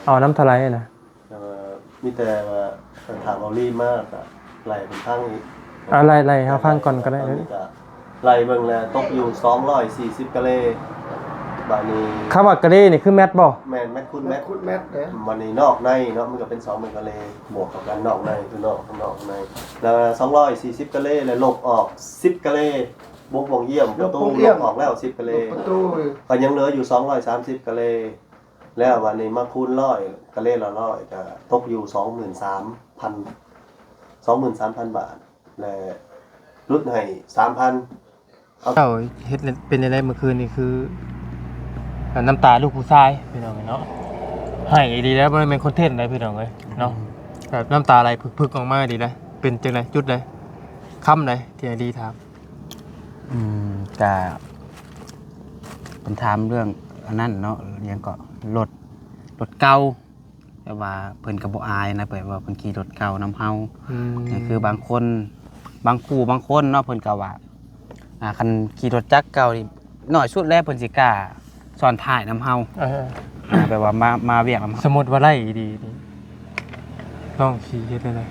ເອົານຳເທົ່າໃດນະ? ເອີ ມີແຕ່ວ່າຖ້າເວົ້າລີມາກໍໄລ່ເປັນທາງອີກ. ເອົາ ໄລ່ ໄລ່ໃຫ້ເຮົາຟັງກ່ອນກໍໄດ້. ຕອນນີ້ກໍໄລ່ເບິ່ງແລ້ວຕົກຢູ່ສອງຮ້ອຍສີ່ສິບກະເລ. ບາດນີ້ ຄຳວ່າກະເລນີ້ຄືແມັດບໍ່? ແມ່ນ ແມັດຄູນແມັດ. ແມັດຄູນແມັດເດ້. ບາດນີ້ນອກໃນເນາະ ມັນກໍເປັນສອງແມັດກະເລ ບວກເຂົ້າກັນນອກໃນ ຄືນອກ ນອກໃນ ແລ້ວສອງຮ້ອຍສີ່ສິບກະເລ ແລ້ວລົບອອກສິບກະເລ ບົວກປ່ອງຢ້ຽມ ລົບ ປະຕູ ປ່ອງຢ້ຽມ ລົບອອກແລ້ວສິບກະເລ ລົບປະຕູ ກໍຍັງເຫຼືອຢູ່ສອງຮ້ອຍສາມສິບກະເລ. ແລ້ວບາດນີ້ມາຄູນຮ້ອຍ ກະເລລະຮ້ອຍ ກໍຕົກຢູ່ສອງໝື່ນສາມພັນ ສອງໝື່ນສາມພັນບາດ ແລະ ຫຼຸດໃຫ້ສາມພັນ. ເຈົ້າເຮັດເປັນຈັ່ງໃດເມື່ອຄືນນີ້? ຄືນ້ຳຕາລູກຜູ້ຊາຍ ພີ່ນ້ອງເອີຍເນາະ ໄຫ້ອີ່ຫຼີແລ້ວ ບໍ່ແມ່ນຄອນເທັນໃດ ພີ່ນ້ອງເອີຍເນາະ. ແບບນ້ຳຕາໄຫຼຜຶກໆອອກມາອີ່ຫຼີແລ້ວ ເປັນຈັ່ງໃດ? ຈຸດໃດ? ຄຳໃດ? ທີ່ໄອ້ດີຖາມ. ອືມ ກະເພິ່ນຖາມເລື່ອງອັນນັ້ນເນາະ ຫຍັງເກາະ ລົດ ລົດເກົ່າ ແບບວ່າເພິ່ນກໍບໍ່ອາຍນະ ແບບວ່າເພິ່ນຂີ່ລົດເກົ່ານຳເຮົາ. ອືມ ກໍຄືບາງຄົນ ບາງຄູ່ບາງຄົນເນາະ ເພິ່ນກໍວ່າ ອ່າ ຄັນຂີ່ລົດຈັກເກົ່ານີ້ ໜ້ອຍສຸດແລ້ວເພິ່ນຊິກ້າຊ້ອນທ້າຍນຳເຮົາ. ເອີ ອ່າ ແບບວ່າມາ ມາວຽກນຳເຮົາ. ສົມມຸດວ່າໄລ່ດີນີ້ ລອງຂີ່ເຮັດແນວໃດ?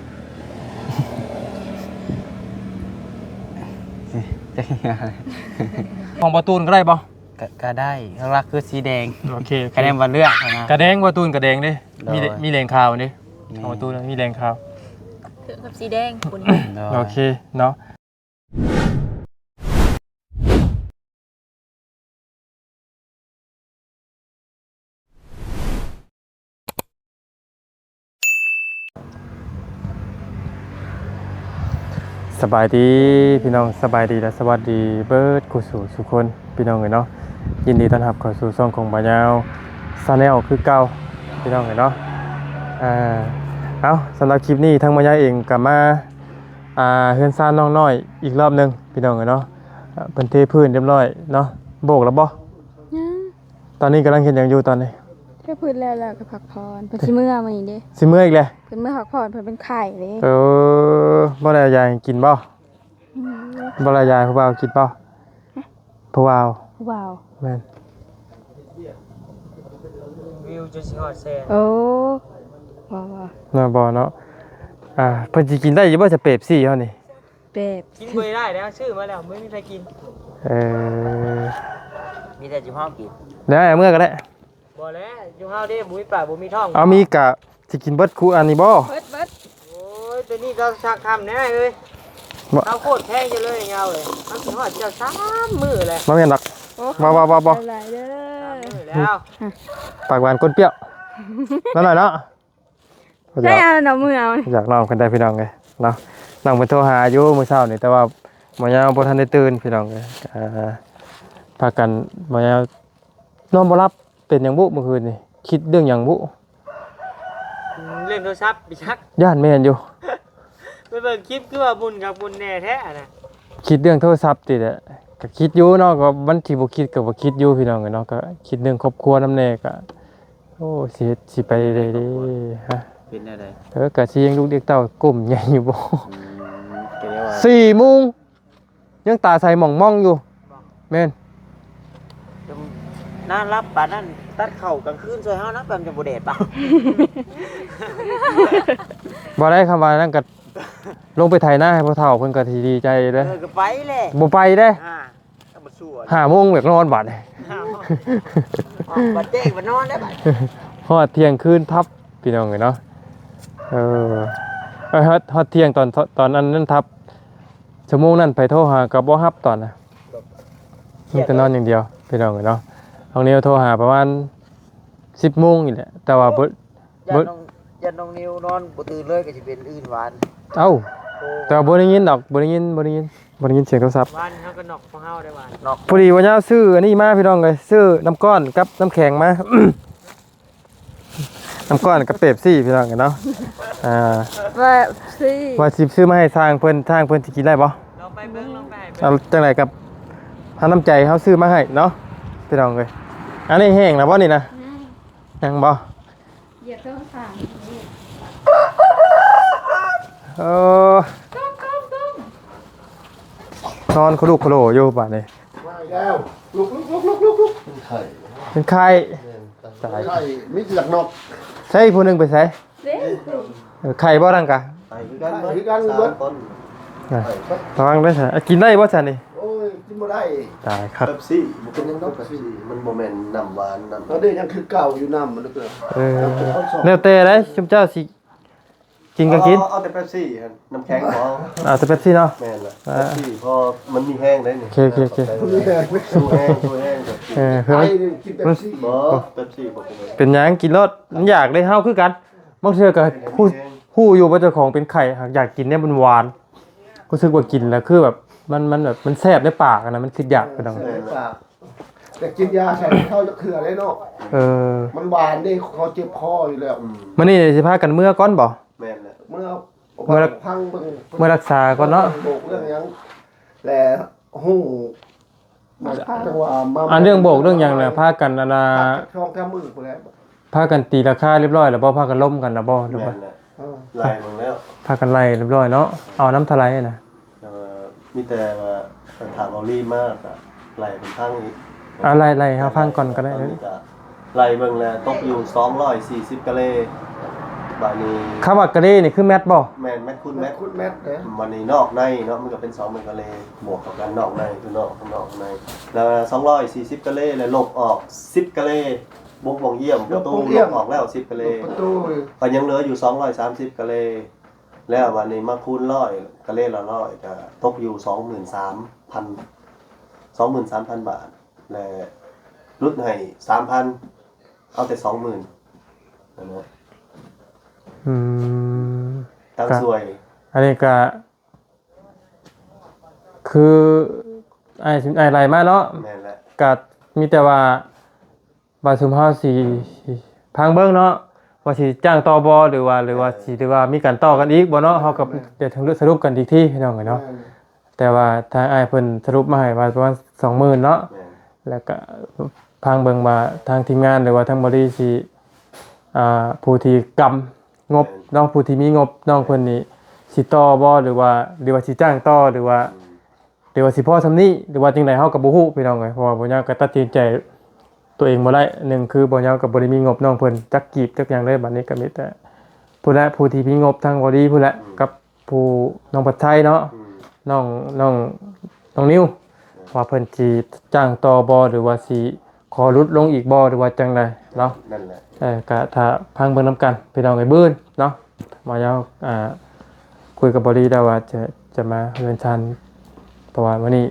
ຂອງບໍ່ຕູນກໍໄດ້ບໍ່? ກະ ກະໄດ້ ຫຼັກໆຄືສີແດງ. ໂອເຄ ໂອເຄ ຄະແນນວ່າເລືອກນະ ກະແດງ ບໍ່ຕູນກະແດງເດ້. ໂດຍ ມີ ມີແດງຂາວເດ້. ແມ່ນ ຂອງບໍ່ຕູນມີແດງຂາວ ຄືກັບສີແດງ. ໂດຍ ໂອເຄເນາະ. ສະບາຍດີພີ່ນ້ອງ ສະບາຍດີ ແລະ ສະຫວັດດີເບິດຄູ່ສູ່ສູ່ຄົນ ພີ່ນ້ອງເອີຍເນາະ. ຍິນດີຕ້ອນຮັບເຂົ້າສູ່ຊ່ອງຂອງບ່າວຍາວ Channel ຄືເກົ່າ ພີ່ນ້ອງເອີຍເນາະ. ອ່າ ເອົາ ສຳລັບຄລິບນີ້ ທາງບ່າວຍາວເອງກໍມາ ອ່າ ເຮືອນຊານນ້ອງນ້ອຍອີກລອບໜຶ່ງ ພີ່ນ້ອງເອີຍເນາະ. ເພິ່ນເທພື້ນຮຽບຮ້ອຍເນາະ ໂບກແລ້ວບໍ່? ຍັງ. ຕອນນີ້ກຳລັງເຮັດຫຍັງຢູ່ຕອນນີ້? ເທພື້ນແລ້ວ ແລ້ວກໍພັກຜ່ອນ. ເພິ່ນຊິເມືອມື້ນີ້ເດ້. ຊິເມືອອີກແລ້ວ? ເພິ່ນເມືອພັກຜ່ອນ ເພິ່ນເປັນໄຂ້ເດ້. ເອີ ບໍ່ໄດ້ເອົາຢາໃຫ້ກິນບໍ່? ອືມ ບໍ່ໄດ້ເອົາຢາໃຫ້ຜູ້ບ່າວກິນບໍ່? ຮະ? ຜູ້ບ່າວ ຜູ້ບ່າວ ແມ່ນ. ວິວຈົນຊິຮອດແສນ. ໂອ້ ບໍ່ ບໍ່ ເນາະ ບໍ່ເນາະ. ອ່າ ເພິ່ນຊິກິນໄດ້ຢູ່ບໍ່ ສະເປບຊີເຮົານີ້? ແປບ ກິນບໍ່ໄດ້ແລ້ວ ຊື້ມາແລ້ວ ບໍ່ມີໃຜກິນ. ເອີ ມີແຕ່ຈຸເຮົາກິນ. ໄດ້ ເອົາເມືອກໍໄດ້. ບໍ່ແລ້ວ ຈຸເຮົາເດ້ ບໍ່ມີປາກບໍ່ມີທ້ອງ. ເອົາ ມີກະຊິກິນເບິດຄູ່ອັນນີ້ບໍ່? ເບິດ ເບິດ. ໂອ້ຍ ໂຕນີ້ເຈົ້າສັກຄຳແດ່ເອີຍ. ບໍ່ ເອົາໂຄດແພງຢູ່ເລີຍຍາວເອີຍ. ມັນຊິຮອດເຈົ້າສາມມື້ແລ້ວ. ບໍ່ແມ່ນດອກ. ໂອ້ ບໍ່ ບໍ່ ບໍ່ ບໍ່ ຫຼາຍເດີ ສາມມື້ແລ້ວ. ປາກຫວານກົ້ນປ່ຽວ ນັ້ນແຫຼະເນາະ. ໃຊ້ເອົາດອກມືເອົາ ຢາກນອນກັນໄດ້ພີ່ນ້ອງເອີຍເນາະ. ນ້ອງເພິ່ນໂທຫາຢູ່ມື້ເຊົ້ານີ້ ແຕ່ວ່າໝໍຍາວບໍ່ທັນໄດ້ຕື່ນພີ່ນ້ອງເອີຍ. ອ່າ ພາກັນ ໝໍຍາວນອນບໍ່ຫຼັບ ເປັນຫຍັງບຸ ມື້ຄືນນີ້ ຄິດເລື່ອງຫຍັງບຸ? ອືມ ເລື່ອງໂທລະສັບ ໄປຈັກ ຢ້ານແມ່ນຢູ່. ໄປເບິ່ງຄລິບຄືວ່າບຸນຄັກບຸນແນ່ແທ້ນະ. ຄິດເລື່ອງໂທລະສັບຕິແຫຼະ ກໍຄິດຢູ່ເນາະ. ກໍມັນຊິບໍ່ຄິດກໍບໍ່ຄິດຢູ່ພີ່ນ້ອງເອີຍເນາະ. ກໍຄິດເລື່ອງຄອບຄົວນຳແນ່ ກໍ ໂອ້ ຊິເຮັດ ຊິໄປໄດ້ເດ້ ຮະ ເປັນແນວໃດ? ເອີ ກະຊິລ້ຽງລູກລ້ຽງເຕົ້າ ກົ້ມໃຫຍ່ຢູ່ບໍ່? ອືມ ກໍເລີຍວ່າ ສີ່ໂມງ ຍັງຕາໃສໝອງໆຢູ່. ບໍ່ ແມ່ນ ນານຫຼັບປານນັ້ນ ຕັດເຂົ້າກາງຄືນຊ່ວຍເຮົານະ ແປມຈະບໍ່ແດດປະ. ບໍ່ໄດ້ ຄຳວ່ານັ້ນກໍລົງໄປໄຖນາໃຫ້ພໍ່ເຖົ້າເພິ່ນກໍຊິດີໃຈເດ້. ເອີ ກໍໄປແຫຼະ ບໍ່ໄປເດ້. ອ່າ ຫ້າໂມງຢາກນອນບາດນີ້ ບາດແຈ້ງບາດນອນໄດ້ບາດ. ຮອດທ່ຽງຄືນທັບ ພີ່ນ້ອງເອີຍເນາະ. ເອີ ເອີ ຮອດ ຮອດທ່ຽງຕອນ ຕອນອັນນັ້ນທັບ ຊົ່ວໂມງນັ້ນໃຜໂທຫາກໍບໍ່ຮັບຕອນນະ. ມີແຕ່ນອນຢ່າງດຽວ ພີ່ນ້ອງເອີຍເນາະ. ນ້ອງນິວໂທຫາປະມານສິບໂມງນີ້ແຫຼະ ແຕ່ວ່າບໍ່ ຢ້ານນ້ອງ ຢ້ານນ້ອງນິວນອນບໍ່ຕື່ນເລີຍກໍຊິເປັນອື່ນຫວານ. ເອົ້າ ໂອ້ ແຕ່ວ່າບໍ່ໄດ້ຍິນດອກ ບໍ່ໄດ້ຍິນ ບໍ່ໄດ້ຍິນ ບໍ່ໄດ້ຍິນສຽງໂທລະສັບ. ວານເຮົາກໍນອກພວກເຮົາໄດ້ວານ. ນອກ ພໍດີວ່າຍາວຊື້ອັນນີ້ມາ ພີ່ນ້ອງເອີຍ ຊື້ນ້ຳກ້ອນກັບນ້ຳແຂງມາ. ນ້ຳກ້ອນກັບເປັບຊີ ພີ່ນ້ອງເອີຍເນາະ. ອ່າ ເປັບຊີ ວ່າຊິຊື້ມາໃຫ້ຊ່າງເພິ່ນ ຊ່າງເພິ່ນຊິກິນໄດ້ບໍ່? ລອງໄປເບິ່ງ ລອງໄປໃຫ້ເບິ່ງ. ເອົາຈັ່ງໃດກັບ ຖ້ານ້ຳໃຈເຮົາຊື້ມາໃຫ້ເນາະ ພີ່ນ້ອງເອີຍ. ອັນນີ້ແຫ້ງແລ້ວບໍ່ນີ້ນະ? ຍັງ ຍັງບໍ່? ຢຽບໂທລະສັບ ເອີ ນອນຄຸລຸຄຸໂຫຼຢູ່ບາດນີ້. ມາອີກແລ້ວ ລຸກໆໆໆໆ. ເປັນໄຂ້ ເປັນໄຂ້. ແມ່ນ ຕັດ ຕາຍ ໄຂ່ມີແຕ່ຢາກນອກ ໃສຜູ້ໜຶ່ງໄປໃສ? ເດ້ ເອີ ໄຂ່ບໍ່ທັງກະ? ໄຂ່ຄືກັນ ໄຂ່ຄືກັນ ສາມຄົນ ນະ ໄຂ່ ລະວັງເດີ ກິນໄດ້ບໍ່ຊັ້ນນີ້? ໂອ້ຍ ກິນບໍ່ໄດ້ ຕາຍຄັກ ເປັບຊີ ບໍ່ເປັນຫຍັງດອກ ເປັບຊີ ມັນບໍ່ແມ່ນນ້ຳຫວານ ນ້ຳ ຕອນນີ້ຍັງຄືເກົ່າຢູ່ ນ້ຳມັນ ເອີ ແລ້ວແຕ່ໃດ ຊຸມເຈົ້າຊິ ກິນກໍກິນ ເອົາ ເອົາແຕ່ເປັບຊີຫັ້ນ ນ້ຳແຂງບໍ່ເອົາ ເອົາແຕ່ເປັບຊີເນາະ ແມ່ນລະ ເປັບຊີ ເພາະມັນມີແຮງໄດ໋ນີ້ ໂອເຄ ໂອເຄ ໂອເຄ ສູ້ແຮງ ສູ້ແຮງ ເອີ ເພື່ອມັນ ມັນກິນເປັບຊີ ບໍ່ ເປັບຊີບໍ່ ເປັນຫຍັງ ກິນໂລດ ມັນຢາກເດ້ ເຮົາຄືກັນ ບາງເທື່ອກໍຮູ້ ຮູ້ຢູ່ວ່າເຈົ້າຂອງເປັນໄຂ້ ຫາກຢາກກິນແນວຫວານໆ ຮູ້ສຶກວ່າກິນແລ້ວຄືແບບ ມັນ ມັນແບບ ມັນແຊບໃນປາກຫັ້ນນະ ມັນຄິດຢາກ ເອີ ພີ່ນ້ອງ ແຊບໃນປາກ ແຕ່ກິນຢາໃສ່ເຂົ້າຈັກເທື່ອເດ້ເນາະ ເອີ ມັນຫວານເດ້ ເຂົາເຈັບຄໍຢູ່ແລ້ວ ອືມ ມື້ນີ້ຊິພາກັນເມືອກ່ອນບໍ່? ແມ່ນແຫຼະ ເມືອ ເມືອ ເມືອລັກ ພັງເບິ່ງ ເມືອລັກສາກ່ອນເນາະ ໂບກເລື່ອງຫຍັງ ແລະ ຮູ້ ຈັງຫວະມາ ອັນເລື່ອງໂບກເລື່ອງຫຍັງນະ ພາກັນອັນນ່າ ສອງສາມມື້ພຸ້ນແຫຼະ ພາກັນຕີລາຄາຮຽບຮ້ອຍແລ້ວບໍ່? ພາກັນລົມກັນແລ້ວບໍ່? ຫຼືວ່າ ແມ່ນແຫຼະ ເອີ ໄລ່ເບິ່ງແລ້ວ ພາກັນໄລ່ຮຽບຮ້ອຍເນາະ ເອົານຳເທົ່າໃດນະ? ເອີ ມີແຕ່ວ່າຖ້າເວົ້າລີມາກໍໄລ່ເພິ່ນຟັງອີກ ອ່າ ໄລ່ ໄລ່ໃຫ້ເຮົາຟັງກ່ອນກໍໄດ້ ຕອນນີ້ກໍໄລ່ເບິ່ງແລ້ວຕົກຢູ່ສອງຮ້ອຍສີ່ສິບກະເລ ບາດນີ້ ຄຳວ່າກະເລນີ້ຄືແມັດບໍ່? ແມ່ນ ແມັດຄູນແມັດ ແມັດຄູນແມັດເດ້ ບາດນີ້ນອກໃນເນາະ ມັນກໍເປັນສອງເມັດກະເລ ບວກເຂົ້າກັນນອກໃນ ຄືນອກ ນອກໃນ ແລ້ວສອງຮ້ອຍສີ່ສິບກະເລ ແລ້ວລົບອອກສິບກະເລ ວົງປ່ອງຢ້ຽມ ລົບປ່ອງຢ້ຽມ ປະຕູ ລົບອອກແລ້ວສິບກະເລ ລົບປະຕູ ກໍຍັງເຫຼືອຢູ່ສອງຮ້ອຍສາມສິບກະເລ ແລ້ວບາດນີ້ມາຄູນຮ້ອຍ ກະເລລະຮ້ອຍ ກະຕົກຢູ່ສອງໝື່ນສາມພັນ ສອງໝື່ນສາມພັນບາດ ແລະ ຫຼຸດໃຫ້ສາມພັນ ເອົາແຕ່ສອງໝື່ນຫັ້ນນະ ອືມ ຕາມ ກະ ສ່ວຍ ອັນນີ້ກະ ຄືອ້າຍ ອ້າຍໄລ່ມາເນາະ ແມ່ນແຫຼະ ກະມີແຕ່ວ່າ ວ່າຊຸມເຮົາຊິຟັງເບິ່ງເນາະ ວ່າຊິຈ້າງຕໍ່ບໍ່ ຫຼືວ່າ ຫຼືວ່າຊິ ຫຼືວ່າມີການຕໍ່ກັນອີກບໍ່ເນາະ ເຮົາກໍ ແມ່ນ ຈະສະຫຼຸບກັນອີກທີພີ່ນ້ອງເອີຍເນາະ ແມ່ນ ແຕ່ວ່າທາງອ້າຍເພິ່ນສະຫຼຸບມາໃຫ້ວ່າປະມານສອງໝື່ນເນາະ ແມ່ນ ແລ້ວກໍຟັງເບິ່ງວ່າທາງທີມງານ ຫຼືວ່າທາງບໍລິສັດຊິ ອ່າ ຜູ້ທີ່ກຳງົບ ແມ່ນ ເນາະ ຜູ້ທີ່ມີງົບນ້ອງເພິ່ນນີ້ ຊິຕໍ່ບໍ່ ຫຼືວ່າ ຫຼືວ່າຊິຈ້າງຕໍ່ ຫຼືວ່າ ອືມ ຫຼືວ່າຊິພໍສ່ຳນີ້ ຫຼືວ່າຈັ່ງໃດ ເຮົາກໍບໍ່ຮູ້ພີ່ນ້ອງເອີຍ ເພາະວ່າບ່າວຍາວກໍຕັດສິນໃຈຕົວເອງບໍ່ໄດ້ ໜຶ່ງຄືບ່າວຍາວກໍບໍ່ໄດ້ມີງົບນ້ອງເພິ່ນຈັກກີບຈັກຫຍັງເລີຍ ບາດນີ້ກໍມີແຕ່ພຸ້ນແຫຼະ ຜູ້ທີ່ມີງົບທາງບໍລິສັດພຸ້ນແຫຼະ ອືມ ກັບຜູ້ນ້ອງພັດໄຊເນາະ ອືມ ນ້ອງ ນ້ອງ ນ້ອງນິວ ເອີ ວ່າເພິ່ນຊິຈ້າງຕໍ່ບໍ່ ຫຼືວ່າຊິ ຂໍຫຼຸດລົງອີກບໍ່ ຫຼືວ່າຈັ່ງໃດເນາະ ນັ້ນແຫຼະ ເອີ ກະຖ້າຟັງເບິ່ງນຳກັນພີ່ນ້ອງເອີຍ ມື້ອື່ນເນາະ ມາຍາວ ອ່າ ຄຸຍກັບບໍລິແລ້ວວ່າຈະ ຈະມາເຮືອນຊານ ເພາະວ່າມື້ນີ້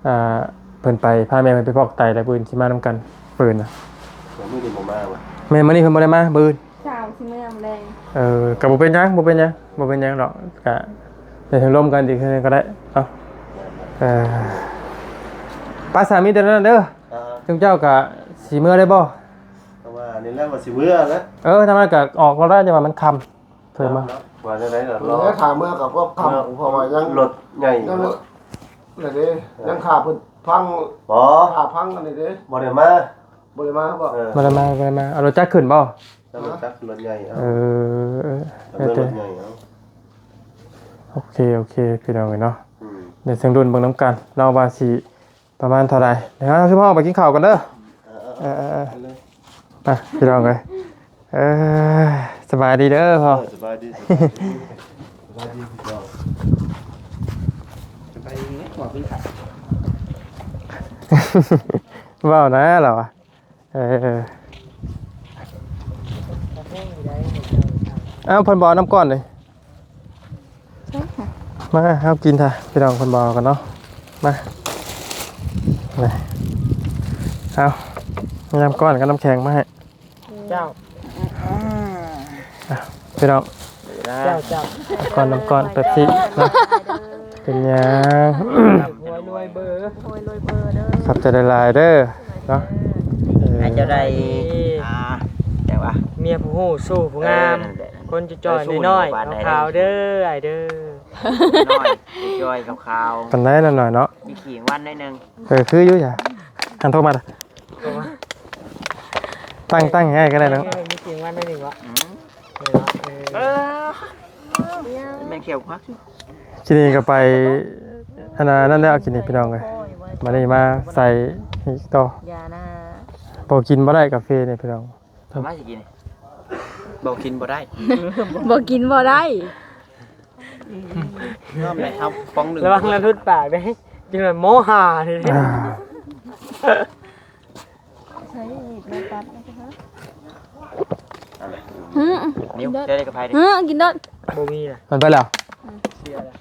ອ່າ ເພິ່ນໄປ ພາແມ່ເພິ່ນໄປຟອກໄຕ ແລ້ວມື້ອື່ນຊິມານຳກັນ ມື້ອື່ນນະ ແຕ່ມື້ນີ້ບໍ່ມາຫວະ ແມ່ນ ມື້ນີ້ເພິ່ນບໍ່ໄດ້ມາ ມື້ອື່ນ ເຊົ້າຊິເມືອມື້ແລງ ເອີ ກໍບໍ່ເປັນຫຍັງ ບໍ່ເປັນຫຍັງ ບໍ່ເປັນຫຍັງດອກ ກະໄດ້ເຖິງລົມກັນອີກເທື່ອໜຶ່ງກໍໄດ້ເນາະ ເອີ ໄປສາ ມີແຕ່ນັ້ນເດີ ອ່າ ຈຸມເຈົ້າກະຊິເມືອໄດ້ບໍ່? ເພາະວ່ານີ້ແຫຼະວ່າຊິເມືອແຫຼະ ເອີ ທາງນັ້ນກະອອກແລ້ວ ແຕ່ວ່າມັນຄ່ຳ ເພີ່ມມາ ວ່າແນວໃດລະ ເອີ ຖ້າເມືອກະພວກຄ່ຳ ເອີ ເພາະວ່າຍັງລົດໃຫຍ່ ຍັງ ນັ້ນເດ້ ຍັງຄ່າເພິ່ນຟັງ ບໍ່ ຄ່າຟັງອັນນີ້ເດ້ ບໍ່ໄດ້ມາ ບໍ່ໄດ້ມາບໍ່ ເອີ ບໍ່ໄດ້ມາ ບໍ່ໄດ້ມາ ເອົາລົດຈັກຂຶ້ນບໍ່? ເອົາລົດຈັກຂຶ້ນລົດໃຫຍ່ເອົາ ເອີ ເອົາເດີ ລົດໃຫຍ່ເອົາ ໂອເຄ ໂອເຄ ພີ່ນ້ອງເອີຍເນາະ ອືມ ດຽວຈັ່ງລຸ້ນເບິ່ງນຳກັນເນາະວ່າຊິ ປະມານເທົ່າໃດ ດຽວເຮົາຊິອອກໄປກິນເຂົ້າກັນເດີ ເອີ ເອີ ເອີ ເອີ ໄປ ພີ່ນ້ອງເອີຍ ເອີ ສະບາຍດີເດີພໍ່ ເອີ ສະບາຍດີ ສະບາຍດີ ສະບາຍດີພີ່ນ້ອງ ສະບາຍດີເນາະ ເວົ້ານະລາວອະ ເອີ ເອົ້າ ເພິ່ນບໍ່ເອົານ້ຳກ້ອນເດ ໃຊ່ຄ່ະ ມາ ເຮົາກິນທະ ພີ່ນ້ອງ ເພິ່ນບໍ່ເອົາກັນເນາະ ມາ ນີ້ ເອົາ ນ້ຳກ້ອນກັບນ້ຳແຂງມາໃຫ້ ເຈົ້າ ອ່ະ ພີ່ນ້ອງ ເຈົ້າ ເຈົ້າ ກ້ອນ ນ້ຳກ້ອນ ເປັບຊີເນາະ ເປັນຫຍັງ ຮວຍລວຍເບີ ຮວຍລວຍເບີເດີ ຂອບໃຈຫຼາຍໆເດີເນາະ ເອີ ໃຫ້ເຈົ້າໄດ້ ອ່າ ແຕ່ວ່າ ເມຍຜູ້ຮູ້ສູ້ຜູ້ງາມ ເອີ ນັ້ນແຫຼະ ຄົນຈ່ອຍໆນ້ອຍໆຂາວໆເດີ ອ້າຍເດີ ນ້ອຍ ຈ່ອຍຂາວໆ ປານໃດໜ້ອຍໆເນາະ ມີຂີ້ຫວັນໜ້ອຍໜຶ່ງ ເອີ ຄືຢູ່ຈ້ະ ຫັນໂທມາ ຕັ້ງ ຕັ້ງໃຫ້ອ້າຍກໍໄດ້ເນາະ ເອີ ມີສຽງວ່າໜ້ອຍໜຶ່ງວະ ອືມ ເອີ ເອີ ແມ່ນຂຽວຄັກ ກິນນີ້ກໍໄປ ອັນນັ້ນແລ້ວ ກິນນີ້ພີ່ນ້ອງເອີຍ ມານີ້ມາໃສ່ອີກຕໍ່ ຢ່ານະ ປ ບໍ່ກິນບໍ່ໄດ້ກາເຟນີ້ພີ່ນ້ອງ. ທຳໄມຊິກິນ? ບໍ່ກິນບໍ່ໄດ້ ບໍ່ກິນບໍ່ໄດ້. ຍອມໄດ້ເຮົາປ່ອງໜຶ່ງ ລະວັງລະຫຼຸດປາກເດ້ ກິນແບບໂມຫະນີ້. ອ່າ ໃຊ້ມີດມາຕັດນະຄະ. ຫື ນິ້ວ ເຈົ້າໄດ້ກັບໃຜນີ້? ຫື ກິນໂລດ ບໍ່ມີນະ. ມັນໄປແລ້ວ ເສຍແລ້ວ.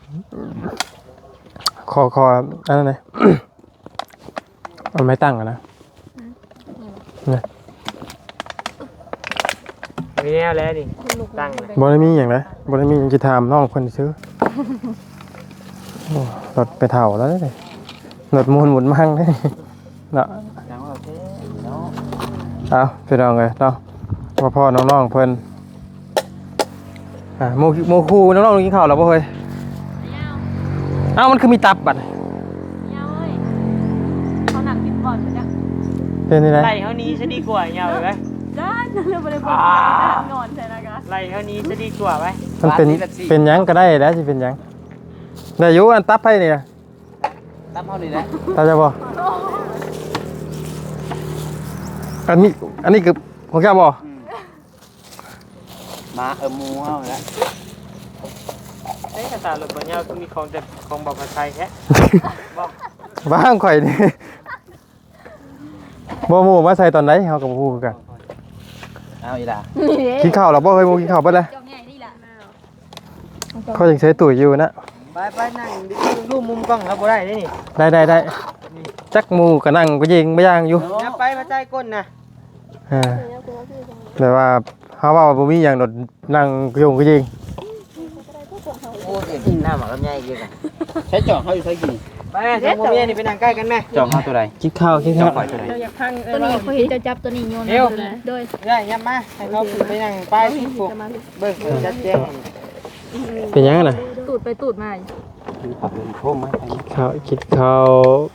ຂໍ ຂໍອັນນັ້ນແດ່. ເອົາໄມ້ຕັ້ງຫັ້ນນະ. ອືມ ນີ້ ມີແນວແລ້ວນີ້ ຕັ້ງນະ. ບໍ່ໄດ້ມີຫຍັງເດ້ ບໍ່ໄດ້ມີຫຍັງ ຊິຖາມນ້ອງເພິ່ນຊື່. ໂອ້ ລົດໄປເຖົ້າແລ້ວເດ້ ລົດມູນບຸນມັງເດ້ເນາະ. ເອົາ ພີ່ນ້ອງເອີຍເນາະ ມາພໍ້ນ້ອງໆເພິ່ນ. ອ່າ ໝູ່ ໝູ່ຄູ່ນ້ອງໆກິນເຂົ້າແລ້ວບໍ່ເຮີ້ຍ? ເອົ້າ ມັນຄືມີຕັບບັດນີ້? ເຮົານັ່ງກິນກ່ອນ ເປັນຈັ່ງໃດ? ໄລ່ເຮົາໜີຊະດີກວ່າ ຍາວເອີຍ. ຢ້ານ ບໍ່ໄດ້ ອ່າ ນອນໃສ່ນະກະ ໄລ່ເຮົາໜີຊະດີກວ່າໄວ. ມັນເປັນ ເປັນຫຍັງກໍໄດ້ແຫຼະ ຊິເປັນຫຍັງ ໄດ້ຢູ່. ອັນຕັບໃຜນີ້ນະ? ຕັບເຮົານີ້ແຫຼະ ຕັບເຈົ້າບໍ່? ອັນນີ້ ອັນນີ້ຄືຂອງເຈົ້າບໍ່? ອືມ. ມາ ເອີ ໝູ່ເຮົາແຫຼະ. ເອີ ກະຕາລົດບໍ່ຍາວ ຄືມີຂອງແຕ່ຂອງບໍ່ພາໄຊແທ້. ບ້າງ ຂ້ອຍນີ້ ບໍ່ ໝູ່ມາໃສ່ຕອນໃດ ເຮົາກໍບໍ່ຮູ້ຄືກັນ. ເອົາອີ່ຫຼ້າ ກິນເຂົ້າແລ້ວບໍ່ເຮີ້ຍ? ໝູ່ກິນເຂົ້າເບິດແລ້ວ. ເຈົ້າໃຫຍ່ນີ້ລະ ຂ້ອຍຍັງໃຊ້ຕຸ້ຍຢູ່ນະ. ໄປໆ ນັ່ງດູມຸມກ້ອງລາວບໍ່ໄດ້ເດ້ນີ້. ໄດ້ໆໆ ຈັກໝູ່ກໍນັ່ງກະເຢງບະຢ່າງຢູ່. ຢ່າໄປພາໄຊກົ້ນນະ. ເອີ ແຕ່ວ່າເຮົາເວົ້າບໍ່ມີຫຍັງດອກ ນັ່ງກະໂຢງກະເຢງ. ໂອ້ ກິນນ້ຳໝາກລຳໄຍອີກ. ໃຊ້ຈອກເຮົາຢູ່ໃສກິນ? ໄປແມ່ ສອງຜົວເມຍນີ້ໄປນັ່ງໃກ້ກັນແມ່. ຈອກເຮົາຕົວໃດ? ກິນເຂົ້າ ກິນເຂົ້າ. ຕົວໃດ? ຕົວນີ້ຂ້ອຍເຮັດເຈົ້າຈັບ ຕົວນີ້ໂຍນ. ໂດຍ ເອື້ອຍ ຫຍັບມາ ໃຫ້ເຮົາຂຶ້ນໄປນັ່ງປາຍ ເບິ່ງເພິ່ນຈັດແຈງ. ເປັນຫຍັງນະ? ຕູດໄປຕູດມາ. ກິນເຂົ້າ ກິນເຂົ້າ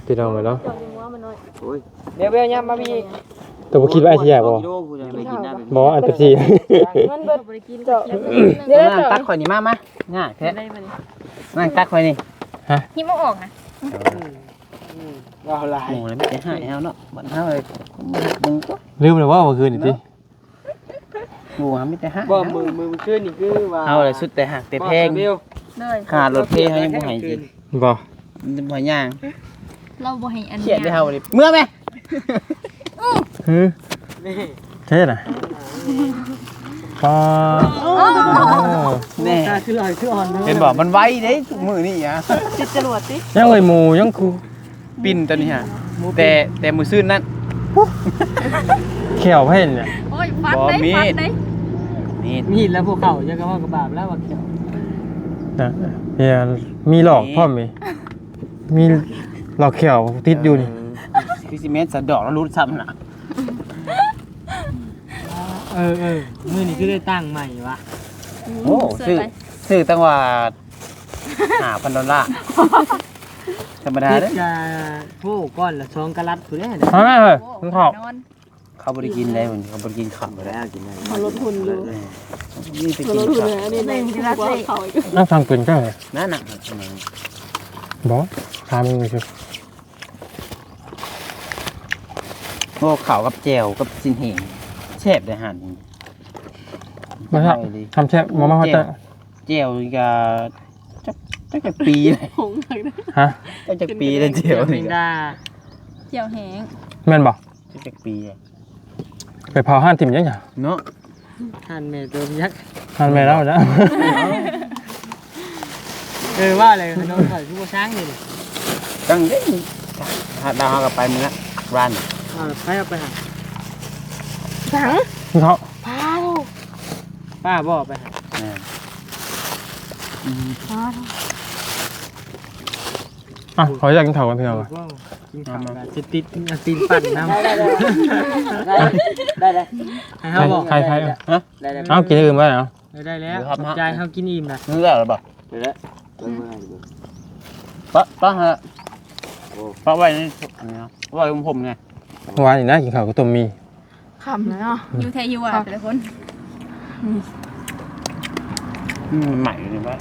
ພີ່ນ້ອງເອີຍເນາະ. ໂອ້ຍ ເບວໆ ຫຍັບມາພີ້. ໂຕບໍ່ຄິດວ່າອ້າຍຊິຢາກບໍ່? ບໍ່ ອັນເປັບຊີ. ມັນເບິດ ບໍ່ໄດ້ກິນ. ດຽວ ມານັ່ງຕັກຂ້ອຍນີ້ ມາ ມາ ຍາກແທ້. ມານັ່ງຕັກຂ້ອຍນີ້. ຮະ? ຫິ້ມເອົາອອກນະ. ເອີ ເວົ້າຫຼາຍ. ໂອ້ຍ ມີແຕ່ໃຫ້ເຮົາເນາະ ບ້ານເຮົາເລີຍ. ລືມແລ້ວວ່າມື້ຄືນນີ້ຕິ. ໂອ້ ມີແຕ່ຮັກ. ບໍ່ ມື້ ມື້ຄືນນີ້ຄືວ່າເຮົາລະສຸດແຕ່ຮັກແຕ່ແພງ. ໂດຍ ຄ່າລົດເພເຮົາຍັງບໍ່ໃຫ້ກິນ. ບໍ່ ບໍ່ໃຫ້ຍ່າງ. ລາວບໍ່ໃຫ້ອັນ ຄຽດເດ້ເຮົານີ້. ເມືອແມ. ຫື ເຮັດນະ. ປ້າ ແນ່ ຄືຫຼອຍຄືອ່ອນເນາະ. ເຫັນບໍ່ ມັນໄວເດ້ ທຸກມື້ນີ້ອະ. ຕິດຈະຫຼວດຕິ. ຍັງເອີຍ ໝູຍັງຄູ ປິ່ນຕົວນີ້ຫະ ແຕ່ ແຕ່ມື້ຊືນນັ້ນ ແຂ້ວໃຜນີ້ນະ. ໂອ້ຍ ຟັນໄດ້ ມີດ ຟັນໄດ້ ມີດ ມີດແລ້ວພວກເຂົາ ຢ່າກະເວົ້າກະບາບແລ້ວວ່າແຂ້ວ. ນະ ເອີ ມີຫຼອກພ້ອມນີ້ ມີຫຼອກແຂ້ວຕິດຢູ່ນີ້. ເອີ ຄືຊິແມ່ນສະດອກແລ້ວຫຼຸດຊ້ຳນະ. ເອີ ເອີ ມື້ນີ້ຄືໄດ້ຕັ້ງໃໝ່ວະ. ໂອ້ ຊື້ ຊື້ຕັ້ງວ່າ ຫ້າພັນດອນລາ. ທຳມະດາເດ້ ຕິດກະ ໂອ້ ກ້ອນລະສອງກະລັດພຸ້ນເດ້. ມາແມ່ເອີຍ ກິນເຂົ້າ. ເຂົາບໍ່ໄດ້ກິນໄດ້ ເຂົາບໍ່ໄດ້ກິນເຂົ້າ. ເຂົາລົດຫຸ່ນຢູ່. ເອີ ນີ້ໄປກິນເຂົ້າ. ອັນນີ້ກະລັດເດ້. ນັ້ນສັ່ງເປັນເຈົ້າ. ນັ້ນນະ ບໍ່ ຖາມເບິ່ງຊື່. ໂອ້ ເຂົ້າກັບແຈ່ວກັບຊີ້ນແຫ້ງ ແຊບເດ້ຫັ້ນ. ບໍ່ຊະ ທຳແຊບ ມາ ມາຮອດເຈົ້າ. ແຈ່ວນີ້ກະ ຈັກ ຈັກ ຈັກປີແລ້ວ. ຮະ? ຈັກ ຈັກປີແລ້ວແຈ່ວນີ້ກະ. ແຈ່ວແຫ້ງ ແມ່ນບໍ່? ຈັກ ຈັກປີແລ້ວ. ໄປເຜົາຮ້ານຖິ້ມຍັງຫຍັງເນາະ. ຮ້ານແມ່ໂດນຍັກ ຮ້ານແມ່ລາວຈ້ະ. ເອີ ວ່າແລ້ວຂະໜົມຂ້ອຍຄືບໍ່ຊ້າງນີ້. ຕັ້ງເດ້ ຫາດາວເຮົາກະໄປມື້ນັ້ນວານ. ເອົາ ໃຜເອົາໄປຫາ ສັງເນາະ. ປ້າ ປ້າບໍ່ໄປຫາ. ແມ່ນ ອືມ ປ້າ ອ່ະ ຂໍຢາກກິນເຂົ້າກ່ອນ ພີ່ນ້ອງ. ກິນເຂົ້າລະຊິຕິດຕີນປັ່ນນຳ. ໄດ້ ໄດ້ ໄດ້ ໄດ້ ໄດ້ ໃຫ້ເຮົາບໍ່? ໃຄ ໃຄ ຮະ? ໄດ້ ໄດ້ ເອົາ ກິນອື່ນບໍ່ໄດ້ເອົາ. ເອີ ໄດ້ແລ້ວ ຂອບໃຈ ເຮົາກິນອີ່ມລະ. ມື້ແລ້ວລະບໍ່? ໄດ້ແລ້ວ ເບິ່ງ ເບິ່ງ ປະ ປະຫາ ໂອ້ ປະໄວ້ໃນອັນນີ້ເນາະ ໄວ້ຫົມໆ ນີ້. ວານນີ້ນະ ກິນເຂົ້າກັບຕົ້ມໝີ່. ຄ່ຳແລ້ວເນາະ ຢູ່ແທ້ຢູ່ວ່າແຕ່ລະຄົນ. ອືມ ມັນໃໝ່ຢູ່ນີ້ວະ.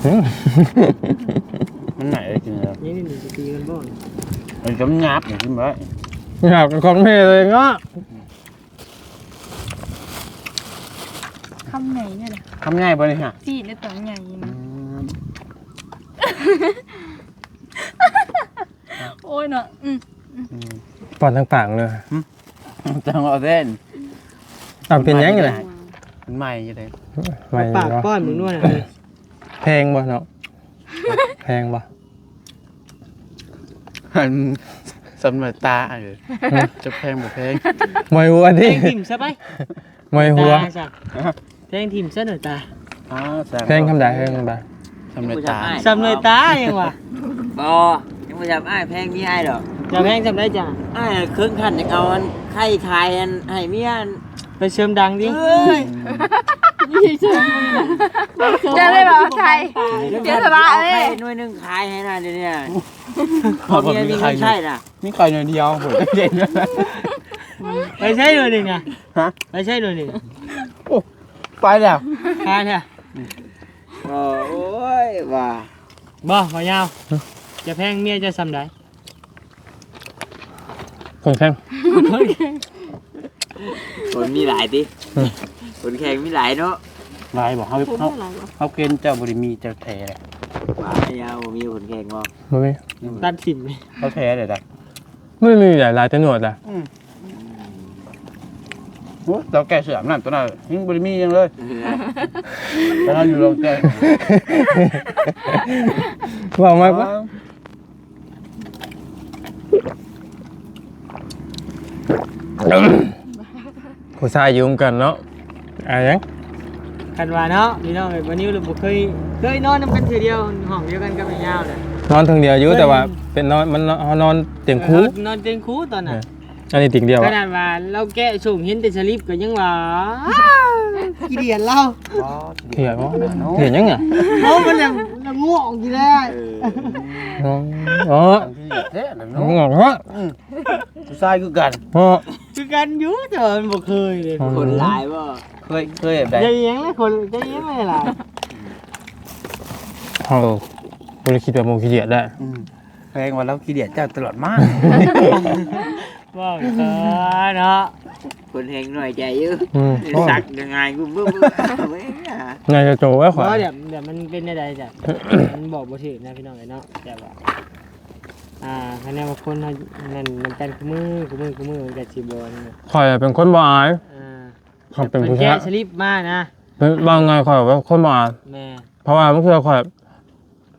ອືມ ມັນໃໝ່ເລີຍກິນແລ້ວ. ນີ້ ນີ້ ນີ້ຊິຕີກັນບໍ່ນີ້? ເອີ ຈະມັນຫຍາບ ກິນບໍ່ໄດ້. ຍາກຂອງແມ່ເລີຍເນາະ. ຄຳໃຫຍ່ເດ້ລະ ຄຳໃຫຍ່ບໍ່ນີ້ຮະ? ຊີ້ນແລ້ວຕົວໃຫຍ່ນະ. ໂອ້ຍເນາະ. ອືມ ອືມ ປ້ອນທາງປາກເລີຍ. ຫຶ? ຈັ່ງເວົ້າແທ້. ເອົາ ເປັນຫຍັງລະ? ມັນໃໝ່ຢູ່ເດ້. ໃໝ່ຢູ່ເນາະ. ປາກປ້ອນມຶງດ້ວຍນະ. ແພງບໍ່ເນາະ? ແພງບໍ່? ອັນ ສ່ຳໜ້າຕາ ເອີ ຫຶ? ຈະແພງບໍ່ແພງ? ມວຍຫົວຕິ ແພງຖິ້ມຊະໄປ. ມວຍຫົວ ຕາຊະ ແພງຖິ້ມຊະໜ້າຕາ. ອ້າວ ແພງທຳໃດ? ແພງທຳໃດ? ສ່ຳໜ້າຕາ ສ່ຳໜ້າຕາຍັງວ່າ. ບໍ່ ຍັງບໍ່ສ່ຳອ້າຍແພງເມຍອ້າຍດອກ. ຈະແພງສ່ຳໃດຈ້ະ? ອ້າຍເຄິ່ງຄັນ ຢາກເອົາອັນໄຂ່ຂາຍອັນໃຫ້ເມຍ ໄປເສີມດັງຕິ. ເອີຍ ຈະໄດ້ບອກໃສ່ ເຈົ້າສະບາຍເລີຍ. ໜ່ວຍໜຶ່ງຂາຍໃຫ້ນະ ດຽວນີ້ ເພາະເມຍມີເງິນໃຊ້ນະ. ມີໄຂ່ໜ້ອຍດຽວ ໄປໃຊ້ໜ່ວຍໜຶ່ງນະ? ຮະ? ໄປໃຊ້ໜ່ວຍໜຶ່ງ? ໂອ້ ໄປແລ້ວ ຂາຍແທ້. ໂອ້ຍ ວ່າ ບໍ່ ບໍ່ຍາວ ຈະແພງເມຍເຈົ້າສ່ຳໃດ? ຄົນແຂ່ງ ຄົນມີຫຼາຍຕິ? ອືມ ຄົນແຂ່ງມີຫຼາຍເນາະ. ຫຼາຍບໍ່? ເຮົາ ເຮົາ ເຮົາເກນເຈົ້າບໍ່ໄດ້ມີ ເຈົ້າແທ້ເລີຍ. ວ່າ ເຮົາບໍ່ມີຄົນແຂ່ງບໍ່? ບໍ່ມີ ຕັດຖິ້ມເລີຍ. ເຮົາແທ້ເລີຍ. ມັນມີຫຼາຍໆ ແຕ່ໜວດລະ. ອືມ ໂອ້ ເຈົ້າແກ້ເສື້ອອາບນ້ຳຕົວນັ້ນ ຍັງບໍ່ໄດ້ມີຫຍັງເລີຍ. ເອີ ແຕ່ເຮົາຢູ່ລອງແກ້ ເວົ້າມາ ເອີ ຜູ້ຊາຍຢູ່ນຳກັນເນາະ ອາຫຍັງ? ຄັນວ່າເນາະ ພີ່ນ້ອງເອີຍ ບໍ່ນິວລະບໍ່ເຄີຍ ເຄີຍນອນນຳກັນເທື່ອດຽວ ຫ້ອງດຽວກັນກັບແມ່ຍາວນະ. ນອນເທິງດຽວຢູ່ ເຄີຍ ແຕ່ວ່າເປັນນອນ ມັນເນາະ ເຮົານອນຕຽງຄູ່ ເອີ ເຮົານອນຕຽງຄູ່ຕອນນັ້ນ. ເອີ ອັນນີ້ຕຽງດຽວ ຂະໜາດວ່າລາວແກະສົ່ງເຫັນແຕ່ສະລິບກໍຍັງວ່າ ຂີ້ດຽດລາວ. ອໍ ຂີ້ດຽດບໍ່? ຂີ້ດຽດຫຍັງອະ? ເອົາ ມັນລະ ລະງ່ວງຢູ່ແລ້ວ. ເອີ ອໍ ຂີ້ດຽດແທ້ນະເນາະ. ງ່ວງເນາະ. ອືມ ຜູ້ຊາຍຄືກັນ ເນາະ ຄືກັນຢູ່ ແຕ່ວ່າມັນບໍ່ເຄີຍເດ້. ອືມ ຄົນຫຼາຍບໍ່? ເຄີຍ ເຄີຍແບບໃດ? ຢ່າອີ່ຫຍັງລະ ຄົນ ຢ່າອີ່ຫຍັງລະຫຼາຍ. ເຮົາບໍ່ໄດ້ຄິດວ່າໝູ່ຂີ້ດຽດໄດ້. ອືມ ແພງວ່າລາວຂີ້ດຽດເຈົ້າຕະຫຼອດມາ. ເວົ້າເກີນເນາະ ຄົນແຮງໜ້ອຍໃຈຢູ່. ອືມ ສັກງ່າຍໆ ງຶມໆ ງ່າຍແຕ່ໂຕແລ້ວຂ້ອຍ. ບໍ່ ດຽວ ດຽວມັນເປັນແນວໃດຈ້ະ? ມັນບອກບໍ່ຖືກນະ ພີ່ນ້ອງເອີຍເນາະ ແຕ່ວ່າ ອ່າ ຄັນແນວວ່າຄົນເຮົານັ້ນນຳກັນຄູ່ມື້ ຄູ່ມື້ ຄູ່ມື້ ມັນກໍຊິບໍ່ ຂ້ອຍເປັນຄົນບໍ່ອາຍ. ອ່າ ຂ້ອຍເປັນຜູ້ຊາຍ ເພິ່ນແກະສະລິບມານະ ເວົ້າງ່າຍ ຂ້ອຍເປັນຄົນບໍ່ອາຍ. ແມ່ນ ເພາະວ່າບາງເທື່ອຂ້ອຍ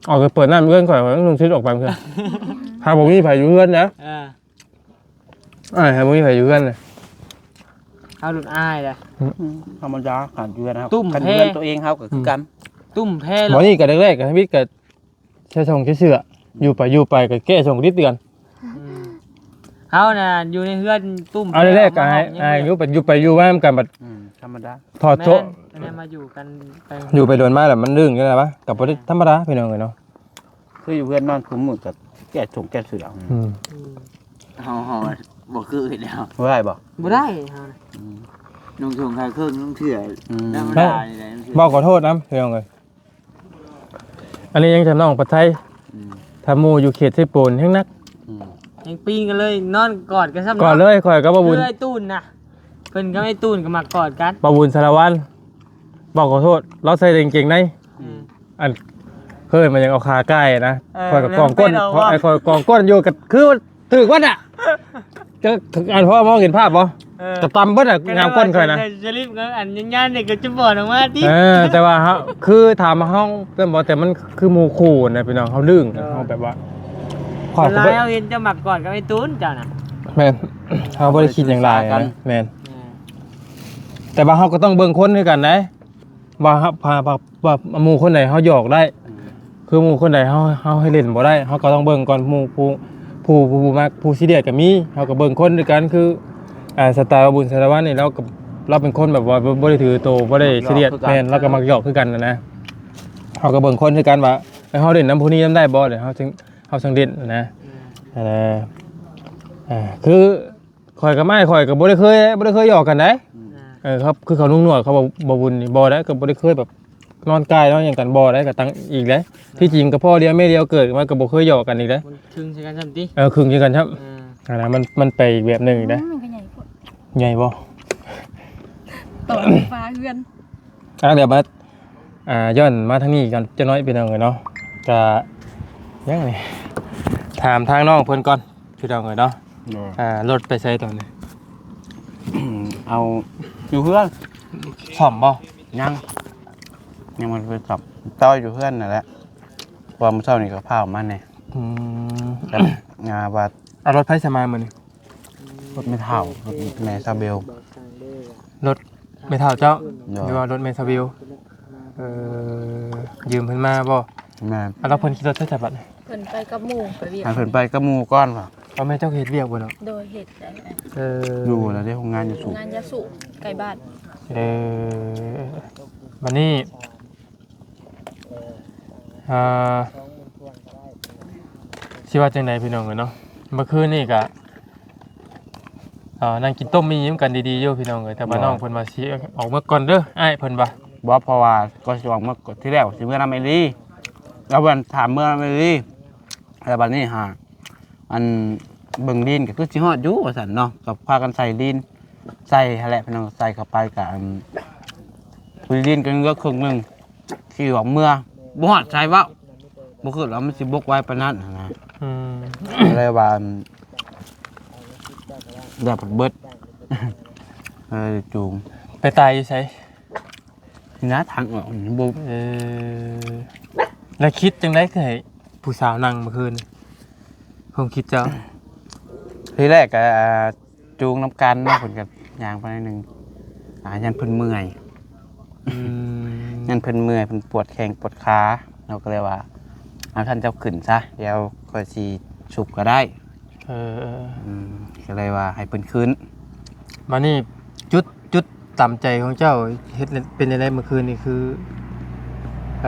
ອອກໄປເປີດນ້ຳເຮືອນ ຂ້ອຍຍັງລົງຊິດອອກໄປບາງເທື່ອ ຖ້າບໍ່ມີໃຜຢູ່ເຮືອນນະ. ເອີ ອາຍ ຖ້າບໍ່ມີໃຜຢູ່ເຮືອນນະ ເຮົາລຸ້ນອາຍເດ້. ອືມ ທຳມະດາ ຄັນຢູ່ເຮືອນເຮົາ ຄັນຢູ່ເຮືອນຕົວເອງເຮົາກໍຄືກັນ. ຕຸ້ມແພ ບໍ່ ນີ້ກໍແລກໆ ກໍທຳອິດກໍ ໃສ່ຖົງໃສ່ເສື້ອ ຢູ່ໄປຢູ່ໄປກໍແກະສົ່ງຕິດເດືອນ. ອືມ ເຮົານະຢູ່ໃນເຮືອນຕຸ້ມ ເອົາແລກໆ ກໍໃຫ້ ໃຫ້ຢູ່ໄປຢູ່ໄປຢູ່ມານຳກັນບັດ. ອືມ ທຳມະດາ ຖອດໂຊະ ແມ່ນ ອັນນີ້ມາຢູ່ກັນໄປ ຢູ່ໄປດົນມາແລ້ວມັນດຶງຈັ່ງໃດວະ ກໍບໍ່ໄດ້ ແມ່ນ ທຳມະດາ ພີ່ນ້ອງເອີຍເນາະ. ຄືຢູ່ເຮືອນນອນຄູ່ມື້ກໍແກະຖົງແກະເສື້ອ. ອືມ ອືມ ເຮົາ ເຮົາບໍ່ຄືແລ້ວ ບໍ່ໄດ້ບໍ່? ບໍ່ໄດ້ເຮົານະ. ອືມ ນຸ່ງຖົງຂາຍເຄິ່ງ ນຸ່ງເສື້ອ ອືມ ທຳມະດານີ້ແຫຼະ ນຸ່ງເສື້ອ. ເວົ້າຂໍໂທດນຳ ພີ່ນ້ອງເອີຍ. ອັນນີ້ຍັງຈະນ້ອງປະໄທ. ອືມ ຖ້າໝູ່ຢູ່ເຂດເຊໂປນແຮງໜັກ. ອືມ ຍັງປີ້ງກັນເລີຍ ນອນກອດກັນຊ້ຳ ກອດເລີຍ. ເນາະ ຂ້ອຍກັບບ່າວບຸນ ຄືໄອ້ຕູນນະ ເພິ່ນກັບໄອ້ຕູນກໍມັກກອດກັນ. ບ່າວບຸນສາລະວັນ ເວົ້າຂໍໂທດ ລາວໃສ່ແຕ່ກາງເກງໃນ. ອືມ ອັນ ເພິ່ນມັນຍັງເອົາຂາກ່າຍນະ. ເອີ ຂ້ອຍກໍກອງກົ້ນ ຂ້ອຍກໍກອງກົ້ນຢູ່ ກໍຄື ຖືກວັດນະ ກໍອັນ ພໍມອງເຫັນພາບບໍ່? ເອີ ກໍຕຳເບິດນະ ງາມກົ້ນຂ້ອຍນະ ສະລິບອັນຍານໆ ນີ້ກໍຈະບອດອອກມາຕິ. ເອີ ແຕ່ວ່າເຮົາ ຄືຖາມວ່າເຮົາ ແຕ່ມັນຄືໝູ່ຄູ່ນະພີ່ນ້ອງ ເຮົາລຶ້ງ ເອີ ເຮົາແບບວ່າ ຄົນຫຼາຍເຮົາເຫັນເຈົ້າມັກກອດກັບໄອ້ຕູນເຈົ້ານະ. ແມ່ນ ເຮົາບໍ່ໄດ້ຄິດຫຍັງຫຼາຍນະ. ແມ່ນ ແຕ່ວ່າເຮົາກໍຕ້ອງເບິ່ງຄົນຄືກັນເດ້. ວ່າເຮົາ ວ່າ ວ່າ ວ່າໝູ່ຄົນໃດເຮົາຫຍອກໄດ້ ອືມ ຄືໝູ່ຄົນໃດເຮົາ ເຮົາໃຫ້ຫຼິ້ນບໍ່ໄດ້ ເຮົາກໍຕ້ອງເບິ່ງກ່ອນ. ໝູ່ຜູ້ ຜູ້ ຜູ້ ຜູ້ມັກ ຜູ້ຊີດຽດກໍມີ ເຮົາກໍເບິ່ງຄົນຄືກັນ. ຄື ອ່າ ສະໄຕລ໌ບຸນສາລະວັນນີ້ ລາວກໍ ລາວເປັນຄົນແບບວ່າບໍ່ ບໍ່ໄດ້ຖືໂຕ ບໍ່ໄດ້ຊີດຽດ. ແມ່ນ ລາວກໍມັກຫຍອກຄືກັນນະ ເຮົາກໍເບິ່ງຄົນຄືກັນວ່າ ເຮົາຫຼິ້ນນຳຜູ້ນີ້ນຳໄດ້ບໍ່ ແລ້ວເຮົາຈຶ່ງ ເຮົາຈັ່ງຫຼິ້ນນະ. ອືມ ອັນນ່າ ອ່າ ຄື ຂ້ອຍກັບອ້າຍຂ້ອຍກໍບໍ່ໄດ້ເຄີຍ ບໍ່ໄດ້ເຄີຍຫຍອກກັນໃດ. ອືມ ເອີ ເຂົາ ຄືເຂົາໜຸ່ງໜວດ ເຂົາບໍ່ ບໍ່ບຸນນີ້ບໍ່ໄດ້ ກໍບໍ່ໄດ້ເຄີຍແບບນອນກາຍນອນຫຍັງກັນບໍ່ໄດ້ ກໍຕັ້ງອີກເດ້. ອ່າ ທີ່ຈິງກໍພໍ່ດຽວແມ່ດຽວ ເກີດມາກໍບໍ່ເຄີຍຫຍອກກັນອີກເດ້. ມັນຄຶງໃສ່ກັນຊ້ຳຕິ? ເອີ ຄຶງໃສ່ກັນຊ້ຳ. ອ່າ ອັນນັ້ນມັນ ມັນໄປອີກແບບໜຶ່ງອີກເດ້. ອືມ ມັນກໍໃຫຍ່ໂພດ. ໃຫຍ່ບໍ່? ຕໍ່ຟ້າເຮືອນ. ອ່າ ດຽວມາ ອ່າ ຍ້ອນມາທາງນີ້ກ່ອນຈັກໜ້ອຍພີ່ນ້ອງເອີຍເນາະ. ກະຍັງນີ້ ຖາມທາງນ້ອງເພິ່ນກ່ອນພີ່ນ້ອງເອີຍເນາະ. ໂດຍ. ອ່າ ລົດໄປໃສຕອນນີ້? ເອົາ ຢູ່ເຮືອນ. ສ້ອມບໍ່? ຍັງ ຍັງບໍ່ໄດ້ສ້ອມ. ຕໍ່ຢູ່ເຮືອນນັ້ນແຫຼະ. ເພາະວ່າມື້ເຊົ້ານີ້ກໍພາອອກມາແດ່. ອືມ ແບບ ອ່າ ວ່າ ເອົາລົດໃຜສະມາມື້ນີ້? ລົດແມ່ເຖົ້າ ລົດແມ່ຊາເບວ. ລົດແມ່ເຖົ້າເຈົ້າ? ໂດຍ. ຫຼືວ່າລົດແມ່ຊາເບວ? ເອີ ຢືມເພິ່ນມາບໍ່? ແມ່ນ. ອ່າ ແລ້ວເພິ່ນຂີ່ລົດໃສສະບັດນີ້? ເພິ່ນໄປກັບໝູ່ ໄປວຽກ. ອ່າ ເພິ່ນໄປກັບໝູ່ກ່ອນຫວາ? ເອົາ ແມ່ເຈົ້າເຮັດວຽກບໍ່ເນາະ? ໂດຍ ເຮັດໄດ້. ເອີ ຢູ່ແລ້ວເດ້ ໂຮງງານຢູ່ສຸ ຢູ່ງານຢາສຸ ໃກ້ບ້ານ. ເອີ ບັດນີ້ ອ່າ ຊິວ່າຈັ່ງໃດພີ່ນ້ອງເອີຍເນາະ, ເມື່ອຄືນນີ້ກະ ອ່າ ນັ່ງກິນຕົ້ມມີຫຍັງກັນດີໆຢູ່ພີ່ນ້ອງເອີຍ, ແຕ່ວ່າ ໂດຍ ນ້ອງເພິ່ນວ່າຊິອອກເມືອກ່ອນເດີອ້າຍເພິ່ນວ່າ. ບໍ່ ເພາະວ່າກໍຊິອອກເມືອ ທີແລກຊິເມືອນຳໄອລີ, ແລ້ວເພິ່ນຖາມເມືອນຳໄອລີ, ແລ້ວບັດນີ້ຫາ ອັນເບິ່ງດິນກໍຄືຊິຮອດຢູ່ວ່າຊັ້ນເນາະ, ກໍພາກັນໃສ່ດິນ ໃສ່ຫັ້ນແຫຼະພີ່ນ້ອງ, ໃສ່ເຂົ້າໄປກໍ ອັນ ພື້ນດິນກໍເຫຼືອເຄິ່ງໜຶ່ງ ຊິອອກເມືອ ບໍ່ຮອດໃສເວົ້າ, ບໍ່ຄິດວ່າມັນຊິບົກໄວປານນັ້ນຫັ້ນນະ. ອືມ ກໍເລີຍວ່າ ອັນ ແລ້ວພັດເບິດ ເອີ ຈູງ ໄປຕາຍຢູ່ໃສ? ນີ້ນະ ທາງອອກນີ້ບໍ່. ເອີ ແລ້ວຄິດຈັ່ງໃດຄືໃຫ້ຜູ້ສາວນັ່ງເມື່ອຄືນ? ຄວາມຄິດເຈົ້າ? ທີແລກກໍ ອ່າ ຈູງນຳກັນເນາະ, ເພິ່ນກໍຍ່າງໄປໜ້ອຍໜຶ່ງ ອ່າ ຢ້ານເພິ່ນເມື່ອຍ. ອືມ ຢ້ານເພິ່ນເມື່ອຍ ເພິ່ນປວດແຂ້ງປວດຂາ, ເຮົາກໍເລີຍວ່າ ເອົາ ທ່ານເຈົ້າຂຶ້ນຊະ ດຽວຂ້ອຍຊິຊຸບກໍໄດ້. ເອີ ອືມ ກໍເລີຍວ່າໃຫ້ເພິ່ນຂຶ້ນ. ບາດນີ້ຈຸດ ຈຸດຕາມໃຈຂອງເຈົ້າເຮັດເປັນຈັ່ງໃດເມື່ອຄືນນີ້? ຄື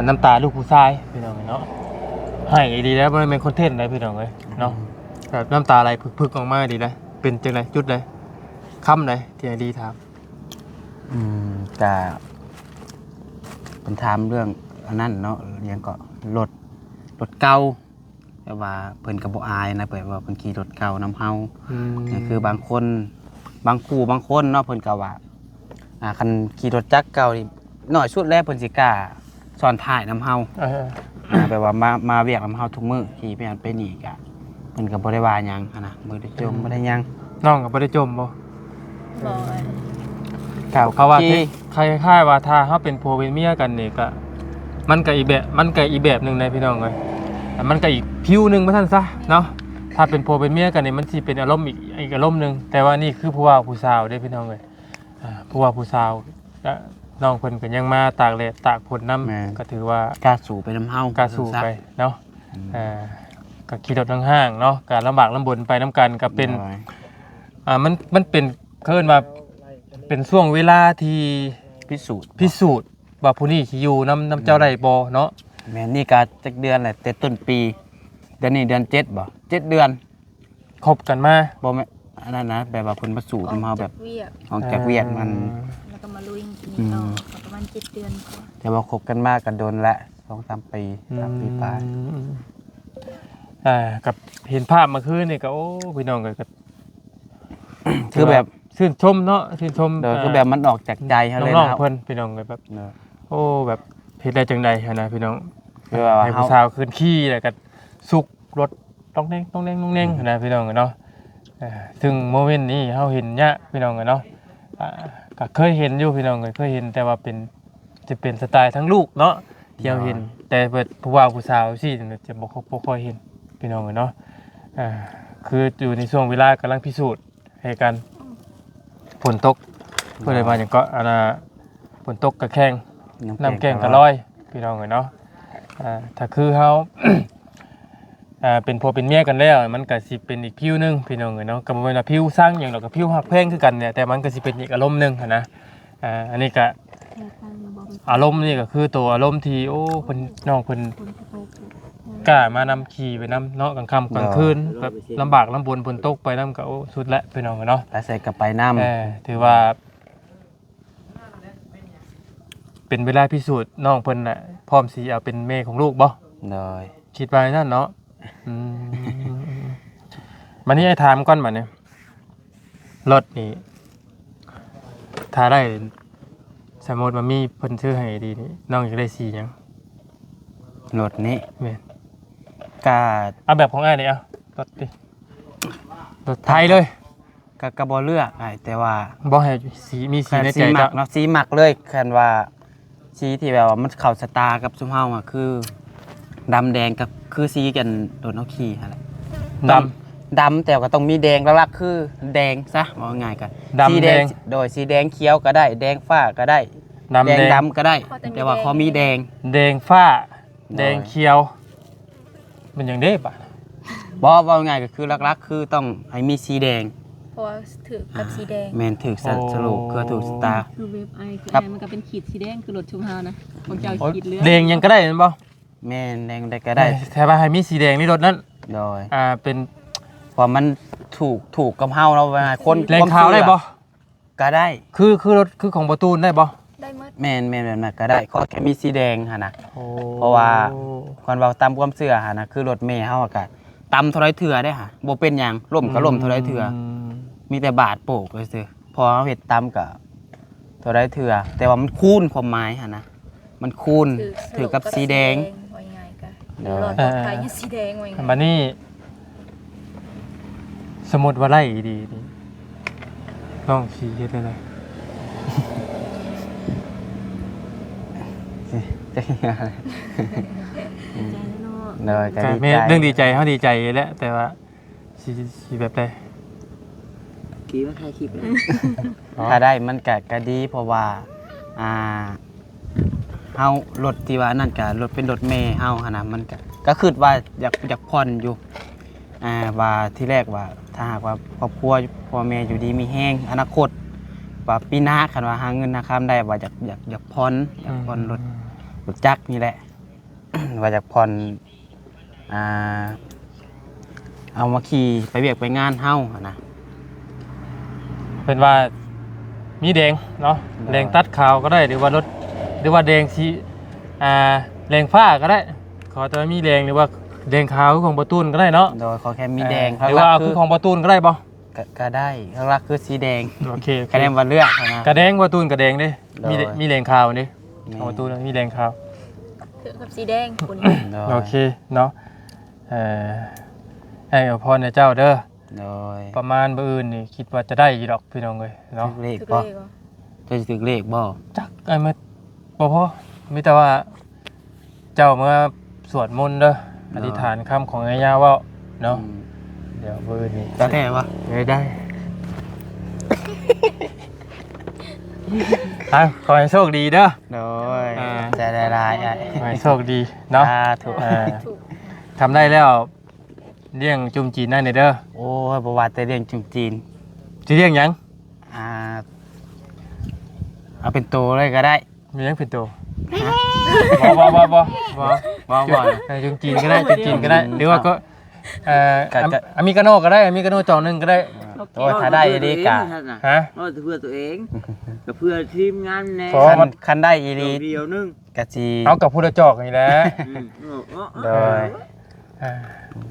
ນ້ຳຕາລູກຜູ້ຊາຍພີ່ນ້ອງເນາະ, ໄຫ້ອີ່ຫຼີແລ້ວ ບໍ່ແມ່ນຄອນເທັນໃດພີ່ນ້ອງເອີຍເນາະ. ອືມ ແບບນ້ຳຕາໄຫຼພຶກໆອອກມາອີ່ຫຼີນະ, ເປັນຈັ່ງໃດ? ຈຸດໃດ? ຄຳໃດ? ທີ່ໄອລີຖາມ. ອືມ ກະເພິ່ນຖາມເລື່ອງອັນນັ້ນເນາະ, ຫຍັງເກາະ ລົດ ລົດເກົ່າ, ແບບວ່າເພິ່ນກໍບໍ່ອາຍນະ, ແບບວ່າເພິ່ນຂີ່ລົດເກົ່ານຳເຮົາ. ອືມ ກໍຄືບາງຄົນ ບາງຄູ່ບາງຄົນເນາະ ເພິ່ນກໍວ່າ ອ່າ ຄັນຂີ່ລົດຈັກເກົ່ານີ້ ໜ້ອຍສຸດແລ້ວເພິ່ນຊິກ້າຊ້ອນທ້າຍນຳເຮົາ. ເອີ ອ່າ ແບບວ່າມາ ມາວຽກນຳເຮົາທຸກມື້ ຂີ່ໄປຫັ້ນໄປນີ້ກະ ເພິ່ນກໍບໍ່ໄດ້ວ່າຫຍັງຫັ້ນນະ, ບໍ່ໄດ້ຈົ່ມ ອືມ ບໍ່ໄດ້ຫຍັງ. ນ້ອງກໍບໍ່ໄດ້ຈົ່ມບໍ່? ບໍ່. ຖ້າເຂົາວ່າ ຄື ຄ້າຍໆວ່າຖ້າເຮົາເປັນຜົວເປັນເມຍກັນນີ້ກະ ມັນກະອີກແບບ ມັນກະອີກແບບໜຶ່ງໃດພີ່ນ້ອງເອີຍ, ມັນກະອີກຟີວໜຶ່ງວ່າຊັ້ນຊະເນາະ. ຖ້າເປັນຜົວເປັນເມຍກັນນີ້ ມັນຊິເປັນອາລົມອີກ ອີກອາລົມໜຶ່ງ, ແຕ່ວ່ານີ້ຄືຜູ້ບ່າວຜູ້ສາວເດ້ພີ່ນ້ອງເອີຍ. ອ່າ ຜູ້ບ່າວຜູ້ສາວ ກະ ນ້ອງເພິ່ນກໍຍັງມາຕາກແດດຕາກຝົນນຳ. ແມ່ນ. ກໍຖືວ່າກ້າສູ້ໄປນຳເຮົາ ກ້າສູ້ໄປເນາະ. ອືມ ອ່າ ກໍຂີ່ລົດຫ້າງໆເນາະ, ກໍລຳບາກລຳບົນໄປນຳກັນ, ກໍເປັນ ໂດຍ ອ່າ ມັນ ມັນເປັນ ເຂົາເອີ້ນວ່າເປັນຊ່ວງເວລາທີ່ພິສູດ ພິສູດວ່າຜູ້ນີ້ຊິຢູ່ນຳ ນຳເຈົ້າ ອືມ ໄດ້ບໍ່ເນາະ. ແມ່ນ. ນີ້ກໍຈັກເດືອນແຫຼະ ແຕ່ຕົ້ນປີ, ດຽວນີ້ເດືອນເຈັດບໍ່? ເຈັດເດືອນ. ຄົບກັນມາ ບໍ່ແມ່ນ ອັນນັ້ນນະ ແບບວ່າເພິ່ນມາສູ້ນຳເຮົາແບບ ອອກຈາກວຽກ ອອກຈາກວຽກມັນ ແລ້ວກໍມາລຸຍນີ້ຕໍ່ ອືມ ປະມານເຈັດເດືອນກວ່າ. ແຕ່ວ່າຄົບກັນມາກໍດົນແລ້ວ ສອງສາມປີ ສາມປີປາຍ. ອືມ ອ່າ ກັບເຫັນພາບເມື່ອຄືນນີ້ກໍ ໂອ້ ພີ່ນ້ອງເອີຍ ກໍ ຄືແບບ ຊື່ນຊົມເນາະ ຊື່ນຊົມ. ໂດຍ ອ່າ ຄືແບບມັນອອກຈາກໃຈເຮົາເລີຍ ນ້ອງໆເນາະ ເພິ່ນ ພີ່ນ້ອງເອີຍ ແບບ ແມ່ນ ໂອ້ ແບບເຮັດໄດ້ຈັ່ງໃດຫັ້ນນະ ພີ່ນ້ອງ. ຄືວ່າ ໃຫ້ ເຮົາ ຜູ້ສາວຂຶ້ນຂີ່ ແລ້ວກໍຊຸກລົດ ຕ້ອງແດ່ງ ຕ້ອງແດ່ງ ຕ້ອງແດ່ງ ອືມ ຫັ້ນນະ ພີ່ນ້ອງເນາະ. ເອີ ເຊິ່ງໂມເມັນນີ້ເຮົາເຫັນຍາກ ພີ່ນ້ອງເອີຍເນາະ. ອ່າ ກໍເຄີຍເຫັນຢູ່ ພີ່ນ້ອງເອີຍ ເຄີຍເຫັນ ແຕ່ວ່າເປັນ ຈະເປັນສະໄຕລ໌ທາງລູກເນາະ ທີ່ເຮົາເຫັນ. ໂດຍ ແຕ່ຜູ້ບ່າວຜູ້ສາວຊີ້ ຈະບໍ່ ບໍ່ຄ່ອຍເຫັນ ພີ່ນ້ອງເອີຍເນາະ. ອ່າ ຄືຢູ່ໃນຊ່ວງເວລາກຳລັງພິສູດ ໃຫ້ກັນ ຝົນຕົກ ເພິ່ນເອີ້ນວ່າຫຍັງເກາະ ອັນນ່າ ຝົນຕົກກະແຂ່ງ ນ້ຳແກ່ງກະລອຍ ພີ່ນ້ອງເອີຍເນາະ. ອ່າ ຖ້າຄືເຮົາ ອ່າ ເປັນຜົວເປັນເມຍກັນແລ້ວ ມັນກະຊິເປັນອີກຟີວໜຶ່ງ ພີ່ນ້ອງເອີຍເນາະ. ກະບໍ່ແມ່ນວ່າຟີວຊັງຫຍັງດອກ ກະຟີວຮັກແພງຄືກັນແຫຼະ ແຕ່ມັນກະຊິເປັນອີກອາລົມໜຶ່ງຫັ້ນນະ. ອ່າ ອັນນີ້ກະ ອາລົມນີ້ກໍຄືໂຕອາລົມທີ່ ໂອ້ ເພິ່ນ ນ້ອງເພິ່ນກ້າມານຳ ຂີ່ໄປນຳເນາະ ກາງຄ່ຳກາງຄືນ ໂດຍ ແບບລຳບາກລຳບົນ ຝົນຕົກໄປນຳກໍ ໂອ້ ສຸດແຫຼະ ພີ່ນ້ອງເອີຍເນາະ. ໄປໃສກໍໄປນຳ. ເອີ ຖືວ່າເປັນເວລາພິສູດ ນ້ອງເພິ່ນນະ ພ້ອມຊິເອົາເປັນແມ່ຂອງລູກບໍ່? ໂດຍ ຄິດວ່າຈັ່ງຊັ້ນເນາະ. ອືມ ບັດນີ້ອ້າຍຖາມກ່ອນ ບັດນີ້ ລົດນີ້ ຖ້າໄດ້ ສົມມຸດວ່າມີເພິ່ນຊື້ໃຫ້ດີນີ້ ນ້ອງຢາກໄດ້ສີຫຍັງ? ລົດນີ້ ແມ່ນ ກະ ເອົາແບບຂອງອ້າຍນີ້ ເອົາ ລົດຕິ ລົດໄທເລີຍ ກະ ກະບໍ່ເລືອກອ້າຍ ແຕ່ວ່າ ບໍ່ໃຫ້ສີ ມີສີໃນໃຈ ກະສີມັກເນາະ ເຈົ້າ ສີມັກເລີຍ ຄັນວ່າ ສີທີ່ແບບວ່າມັນເຂົ້າສະຕາກັບຊຸມເຮົາອະ ຄື ດຳແດງ ກໍຄືສີກັນ ໂດນເຮົາຂີ່ຫັ້ນແຫຼະ ດຳ ດຳ ແຕ່ວ່າກໍຕ້ອງມີແດງ ຫຼັກໆຄືແດງຊະ ເວົ້າງ່າຍໆກໍ ດຳ ສີແດງ ແດງ ໂດຍ ສີແດງຂຽວກໍໄດ້ ແດງຟ້າກໍໄດ້ ດຳ ແດງ ແດງ ດຳກໍໄດ້ ຂໍແຕ່ມີ ແຕ່ວ່າ ແດງ ຂໍມີແດງ ແດງຟ້າ ໂດຍ ແດງຂຽວ ແມ່ນຫຍັງເດ້ບາດ? ບໍ່ ເວົ້າງ່າຍກໍຄືຫຼັກໆ ຄືຕ້ອງໃຫ້ມີສີແດງ ເພາະວ່າຖືກກັບສີແດງ ແມ່ນ ຖືກສະ ໂອ້ ສະໂລກ ຄືຖືກຊະຕາ ຄືເວັບໄອ ຄື ກັບ ໄອ ມັນກໍເປັນຂີດສີແດງ ຄືລົດຊຸມເຮົານະ ຂອງເຈົ້າ ໂອ້ ຂີດເຫຼືອງ ແດງຫຍັງກໍໄດ້ແມ່ນບໍ່? ແມ່ນ ແດງໃດກໍໄດ້ ແຕ່ວ່າໃຫ້ມີສີແດງໃນລົດນັ້ນ ໂດຍ ອ່າ ເປັນ ເພາະມັນຖືກ ຖືກກັບເຮົາເນາະ ເວລາຄົນ ແດງຂາວໄດ້ບໍ່? ກໍໄດ້ ຄື ຄືລົດ ຄືຂອງບໍ່ຕູນໄດ້ບໍ່? ໄດ້ໝົດ ແມ່ນ ແມ່ນ ແບບນັ້ນກໍໄດ້ ຂໍແຄ່ມີສີແດງຫັ້ນນະ ໂອ້ ເພາະວ່າຄັນເວົ້າຕາມຄວາມເຊື່ອຫັ້ນນະ ຄືລົດແມ່ເຮົາກໍຕຳເທົ່າໃດເທື່ອເດ້ຫະ ບໍ່ເປັນຫຍັງ ລົ້ມກໍລົ້ມເທົ່າໃດເທື່ອ ອືມ ມີແຕ່ບາດໂປກຊື່ໆ ເພາະເຮົາເຮັດຕຳກໍເທົ່າໃດເທື່ອ ແຕ່ວ່າມັນຄູນຄວາມໝາຍຫັ້ນນະ ມັນຄູນ ຖືກ ຖືກກັບສີແດງ ເວົ້າງ່າຍໆກໍ ໂດຍ ລອດປອດໄພ ເອີ ສີແດງ ເວົ້າງ່າຍໆ ບັດນີ້ ສົມມຸດວ່າໄລ່ອີ່ຫຼີນີ້ ນ້ອງຊິເຮັດແນວໃດ? ໂດຍ ກໍດີໃຈ ເລື່ອງດີໃຈ ເຮົາດີໃຈແຫຼະ ແຕ່ວ່າຊິ ຊິແບບໃດ? ຂີ່ມາຖ່າຍຄລິບ ອໍ ຖ້າໄດ້ມັນກະ ກະດີ ເພາະວ່າ ອ່າ ເຮົາ ລົດທີ່ວ່ານັ້ນກະລົດ ເປັນລົດແມ່ເຮົາຫັ້ນນະ ມັນກະ ກະຄິດວ່າຢາກ ຢາກຜ່ອນຢູ່ ອ່າ ວ່າທີແລກວ່າ ຖ້າຫາກວ່າຄອບຄົວ ພໍ່ແມ່ຢູ່ດີມີແຮງ ອະນາຄົດ ວ່າປີໜ້າ ຄັນວ່າຫາເງິນຫາຄຳໄດ້ ວ່າຢາກ ຢາກ ຢາກຜ່ອນ ຢາກຜ່ອນລົດ ອືມ ລົດຈັກນີ້ແຫຼະ ວ່າຢາກຜ່ອນ ອ່າ ເອົາມາຂີ່ໄປວຽກໄປງານເຮົາຫັ້ນນະ ເພິ່ນວ່າມີແດງເນາະ ໂດຍ ແດງຕັດຂາວກໍໄດ້ ຫຼືວ່າລົດ ຫຼືວ່າແດງສີ ອ່າ ແດງຟ້າກໍໄດ້ ຂໍແຕ່ວ່າມີແດງ ຫຼືວ່າແດງຂາວຄືຂອງບໍ່ຕູນກໍໄດ້ເນາະ ໂດຍ ຂໍແຄ່ມີແດງ ເອີ ຫຼືວ່າຄືຂອງບໍ່ຕູນກໍໄດ້ບໍ່? ກະ ກະໄດ້ ຫຼັກໆຄືສີແດງ ໂອເຄ ໂອເຄ ກະແນມວ່າເລືອກຫັ້ນນະ ກະແດງ ບໍ່ຕູນກະແດງເດ້ ໂດຍ ມີແດ- ມີແດງຂາວເດ້ ແມ່ນ ຂອງບໍ່ຕູນມີແດງຂາວ ເຖິງກັບສີແດງ ໂດຍ ໂອເຄເນາະ ເອີ ໃຫ້ອວຍພອນໃຫ້ເຈົ້າເດີ ໂດຍ ປະມານມື້ອື່ນນີ້ຄິດວ່າຈະໄດ້ຢູ່ດອກພີ່ນ້ອງເອີຍເນາະ ຖືກເລກບໍ່? ຖືກເລກບໍ່? ເຈົ້າຊິຖືກເລກບໍ່? ຈັກ ອ້າຍ ບໍ່ພໍ ມີແຕ່ວ່າເຈົ້າເມືອສວດມົນເດີ ອືມ ອະທິຖານຄຳຂອງອ້າຍຍາວເວົ້າເນາະ ອືມ ດຽວມື້ນີ້ ຕາແທ້ວະ ເອີ ໄດ້ ອ່ະ ຂໍໃຫ້ໂຊກດີເດີ ໂດຍ ອ່າ ຂອບໃຈຫຼາຍໆ ອ້າຍ ຂໍໃຫ້ໂຊກດີເນາະ ສາທຸ ອ່າ ທຳໄດ້ແລ້ວ ລ້ຽງຈຸ່ມຈີນໄດ້ແດ່ເດີ ໂອ້ຍ ບໍ່ວ່າແຕ່ລ້ຽງຈຸ່ມຈີນ ຊິລ້ຽງຫຍັງ? ອ່າ ເອົາເປັນໂຕເລີຍກໍໄດ້ ມີຫຍັງເປັນໂຕ? ບໍ່ ບໍ່ ບໍ່ ບໍ່ ບໍ່ ບໍ່ ບໍ່ ເອີ ຈຸ່ມຈີນກໍໄດ້ ຈຸ່ມຈີນກໍໄດ້ ຫຼືວ່າກໍ ເອີ ກະ ອາ ກະ ອາເມລິກາໂນກໍໄດ້ ອາເມລິກາໂນຈອກໜຶ່ງກໍໄດ້ ໂອ້ຍ ຖ້າໄດ້ອີ່ຫຼີກະ ຮະ? ເວົ້າແຕ່ເພື່ອຕົວເອງ ກໍເພື່ອທີມງານແດ່ ຄັນ ຄັນໄດ້ອີ່ຫຼີ ດຽວໜຶ່ງ ກະຊິ ເອົາກັບຜູ້ລະຈອກນີ້ແຫຼະ ອືມ ເນາະ ໂດຍ ອ່າ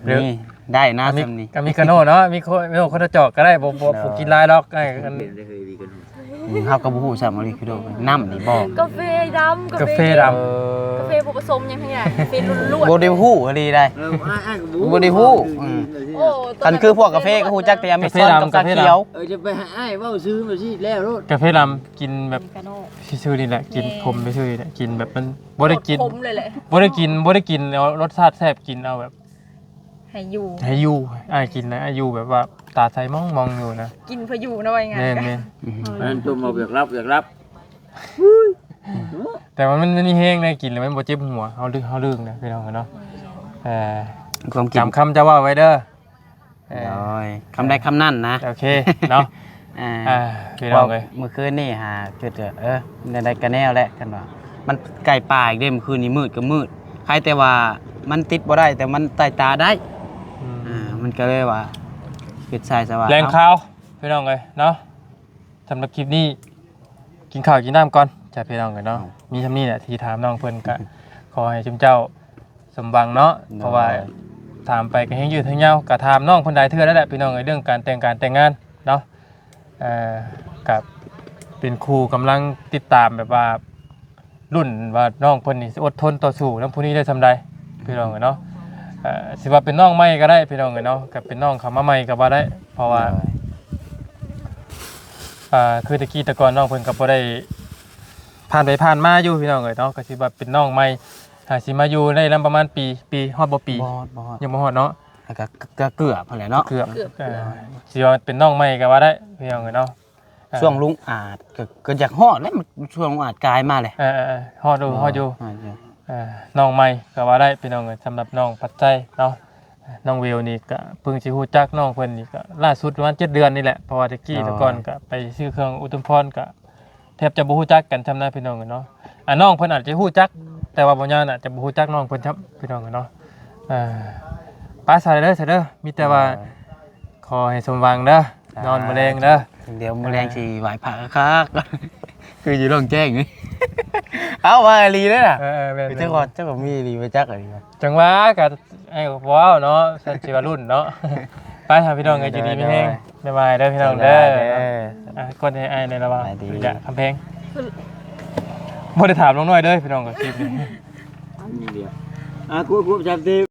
ນີ້ ໄດ້ນະ ອາເມ ສ່ຳນີ້ ອາເມລິກາໂນເນາະ ມີຄົນ ມີຄົນລະຈອກກໍໄດ້ ບໍ່ ບໍ່ ບໍ່ກິນຫຼາຍດອກ ເອີ ເປັນໄດ້ເຮີຍ ອືມ ເຮົາກໍບໍ່ຮູ້ຊ້ຳ ອາເມລິກາໂນ ນ້ຳນີ້ບໍ່ ກາເຟດຳ ກາເຟ ກາເຟດຳ ເອີ ກາເຟບໍ່ປະສົມຫຍັງທັງຢ່າງ ກາເຟລ້ວນໆ ບໍ່ໄດ້ຮູ້ອີ່ຫຼີໃດ ເອີ ອ້າຍ ອ້າຍກໍບໍ່ຮູ້ ບໍ່ໄດ້ຮູ້ ອືມ ໂອ້ ຄັນຄືພວກກາເຟກໍຮູ້ຈັກແຕ່ອາເມຊອນກັບຊາຂຽວ ເອີ ຈະໄປໃຫ້ອ້າຍເວົ້າຊື່ມາຊິແລ້ວໂລດ ກາເຟດຳ ກິນແບບ ອາເມລິກາໂນ ຊື່ໆນີ້ແຫຼະ ກິນ ແມ່ນ ຂົມຊື່ໆນີ້ແຫຼະ ກິນແບບມັນບໍ່ໄດ້ກິນ ຂົມເລີຍແຫຼະ ບໍ່ໄດ້ກິນ ບໍ່ໄດ້ກິນເອົາລົດຊາດແຊບ ກິນເອົາແບບ ໃຫ້ຢູ່ ໃຫ້ຢູ່ ອ້າຍກິນນະ ອ້າຍຢູ່ແບບວ່າຕາໃສມອງໆຢູ່ນະ ກິນເພື່ອຢູ່ນະ ວ່າງ່າຍໆ ແມ່ນໆ ອືມ ອັນນັ້ນຕົວມາວຽກລັບ ວຽກລັບ ແຕ່ວ່າມັນ ມັນມີແຮງນະ ກິນແລ້ວມັນບໍ່ເຈັບຫົວ ເຮົາ ເຮົາລຶ້ງນະ ພີ່ນ້ອງເນາະ ເອີ ຄວາມຄິດ ຈຳຄຳເຈົ້າເວົ້າໄວ້ເດີ ເອີ ໂດຍ ຄຳໃດຄຳນັ້ນນະ ໂອເຄເນາະ ອ່າ ອ່າ ພີ່ນ້ອງເອີຍ ເມື່ອຄືນນີ້ຫາ ຄິດວ່າ ເອີ ແນວໃດກໍແນວແຫຼະ ຄັນວ່າ ມັນໃກ້ປ່າອີກເດ້ ມື້ຄືນນີ້ມືດກໍມືດ ໃຄແຕ່ວ່າມັນຕິດບໍ່ໄດ້ ແຕ່ມັນໃຕ້ຕາໄດ້ ອືມ ອ່າ ມັນກໍເລີຍວ່າ ຄິດໃສ່ຊະວ່າ ແຫຼ່ງຂ່າວ ເອົ້າ ພີ່ນ້ອງເອີຍເນາະ ສຳລັບຄລິບນີ້ ກິນຂ້າວກິນນ້ຳກ່ອນ ຈ້າ ພີ່ນ້ອງເອີຍເນາະ ເອົ້າ ມີຊ່ຳນີ້ແຫຼະທີ່ຖາມນ້ອງເພິ່ນ ກະຂໍໃຫ້ຊຸມເຈົ້າ ສົມຫວັງເນາະ ໂດຍ ເພາະວ່າ ຖາມໄປກໍແຮງຍືດແຮງຍາວ ກໍຖາມນ້ອງເພິ່ນຫຼາຍເທື່ອແລ້ວແຫຼະ ພີ່ນ້ອງເອີຍ ເລື່ອງການແຕ່ງ ການແຕ່ງງານເນາະ. ເອີ ກໍເປັນຄູ່ກຳລັງຕິດຕາມ ແບບວ່າລຸ້ນວ່ານ້ອງເພິ່ນນີ້ຊິອົດທົນຕໍ່ສູ້ນຳຜູ້ນີ້ໄດ້ສ່ຳໃດ ພີ່ນ້ອງເອີຍເນາະ. ເອີ ຊິວ່າເປັນນ້ອງໃໝ່ກໍໄດ້ ພີ່ນ້ອງເອີຍເນາະ ກໍເປັນນ້ອງເຂົ້າມາໃໝ່ກໍວ່າໄດ້ ເພາະວ່າ ໂດຍ ອ່າ ຄືແຕ່ກີ້ແຕ່ກ່ອນນ້ອງເພິ່ນກໍບໍ່ໄດ້ຜ່ານໄປຜ່ານມາຢູ່ ພີ່ນ້ອງເອີຍເນາະ ກໍຊິວ່າເປັນນ້ອງໃໝ່ ຫາຊິມາຢູ່ໄດ້ນຳປະມານປີ ປີ ຮອດບໍ່ປີ? ບໍ່ຮອດ ບໍ່ຮອດ ຍັງບໍ່ຮອດເນາະ ແລ້ວກໍ ກໍເກືອບຫັ້ນແຫຼະເນາະ ເກືອບ ເກືອບ ເອີ ເກືອບ ຊິວ່າເປັນນ້ອງໃໝ່ກໍວ່າໄດ້ ພີ່ນ້ອງເອີຍເນາະ. ເອີ ຊ່ວງລຸງອາດ ກໍ ກໍຢາກຮອດແລ້ວ ຊ່ວງລຸງອາດກາຍມາແຫຼະ ເອີ ເອີ ຮອດຢູ່ ຮອດຢູ່ ຮອດຢູ່ ເອີ ນ້ອງໃໝ່ກໍວ່າໄດ້ ພີ່ນ້ອງເອີຍ ສຳລັບນ້ອງປັດໄຈເນາະ. ນ້ອງເວວນີ້ກໍເພິ່ງຊິຮູ້ຈັກນ້ອງເພິ່ນນີ້ກໍລ່າສຸດປະມານເຈັດເດືອນນີ້ແຫຼະ ເພາະວ່າແຕ່ກີ້ ໂດຍ ແຕ່ກ່ອນກໍໄປຊື້ເຄື່ອງອຸດມພອນ ກໍແທບຈະບໍ່ຮູ້ຈັກກັນຊ່ຳນະ ພີ່ນ້ອງເອີຍເນາະ. ອ່າ ນ້ອງເພິ່ນອາດຈະຮູ້ຈັກ ແຕ່ວ່າບໍ່ຍານອາດຈະບໍ່ຮູ້ຈັກນ້ອງເພິ່ນຊ່ຳ ພີ່ນ້ອງເອີຍເນາະ. ເອີ ໄປຊະເດີ ຊະເດີ ມີແຕ່ວ່າ ໂດຍ ຂໍໃຫ້ສົມຫວັງເດີ ສາທຸ ນອນມື້ແລງເດີ ດຽວມື້ແລງ ອ່າ ຊິໄຫວ້ພະຄັກໆ ຄືຢູ່ໂລ່ງແຈ້ງນີ້ ເອົ້າ ວ່າອີ່ຫຼີເດ້ນະ ເອີ ເອີ ແມ່ນໆ ເຈົ້າກໍ ເຈົ້າກໍມີອີ່ຫຼີ ບໍ່ຈັກອີ່ຫຼີ ຈັ່ງວ່າກໍ ອ້າຍກໍເວົ້າເນາະ ສັນຊິວ່າລຸ້ນເນາະ. ໄປຫາພີ່ນ້ອງເອີຍ ໂດຍ ຢູ່ດີມີແຮງ ໂດຍ ບາຍບາຍເດີພີ່ນ້ອງເດີ ເດີ ອ່າ ກົດໃຫ້ອ້າຍແດ່ລະວ່າ ສະບາຍດີ ຢ່າຄຳແພງ ບໍ່ໄດ້ຖາມນ້ອງນ້ອຍເດີພີ່ນ້ອງ ຄລິບນີ້ ອັນນີ້ດຽວ ອ່າ ຄວບ ຄວບ ສາມສິບ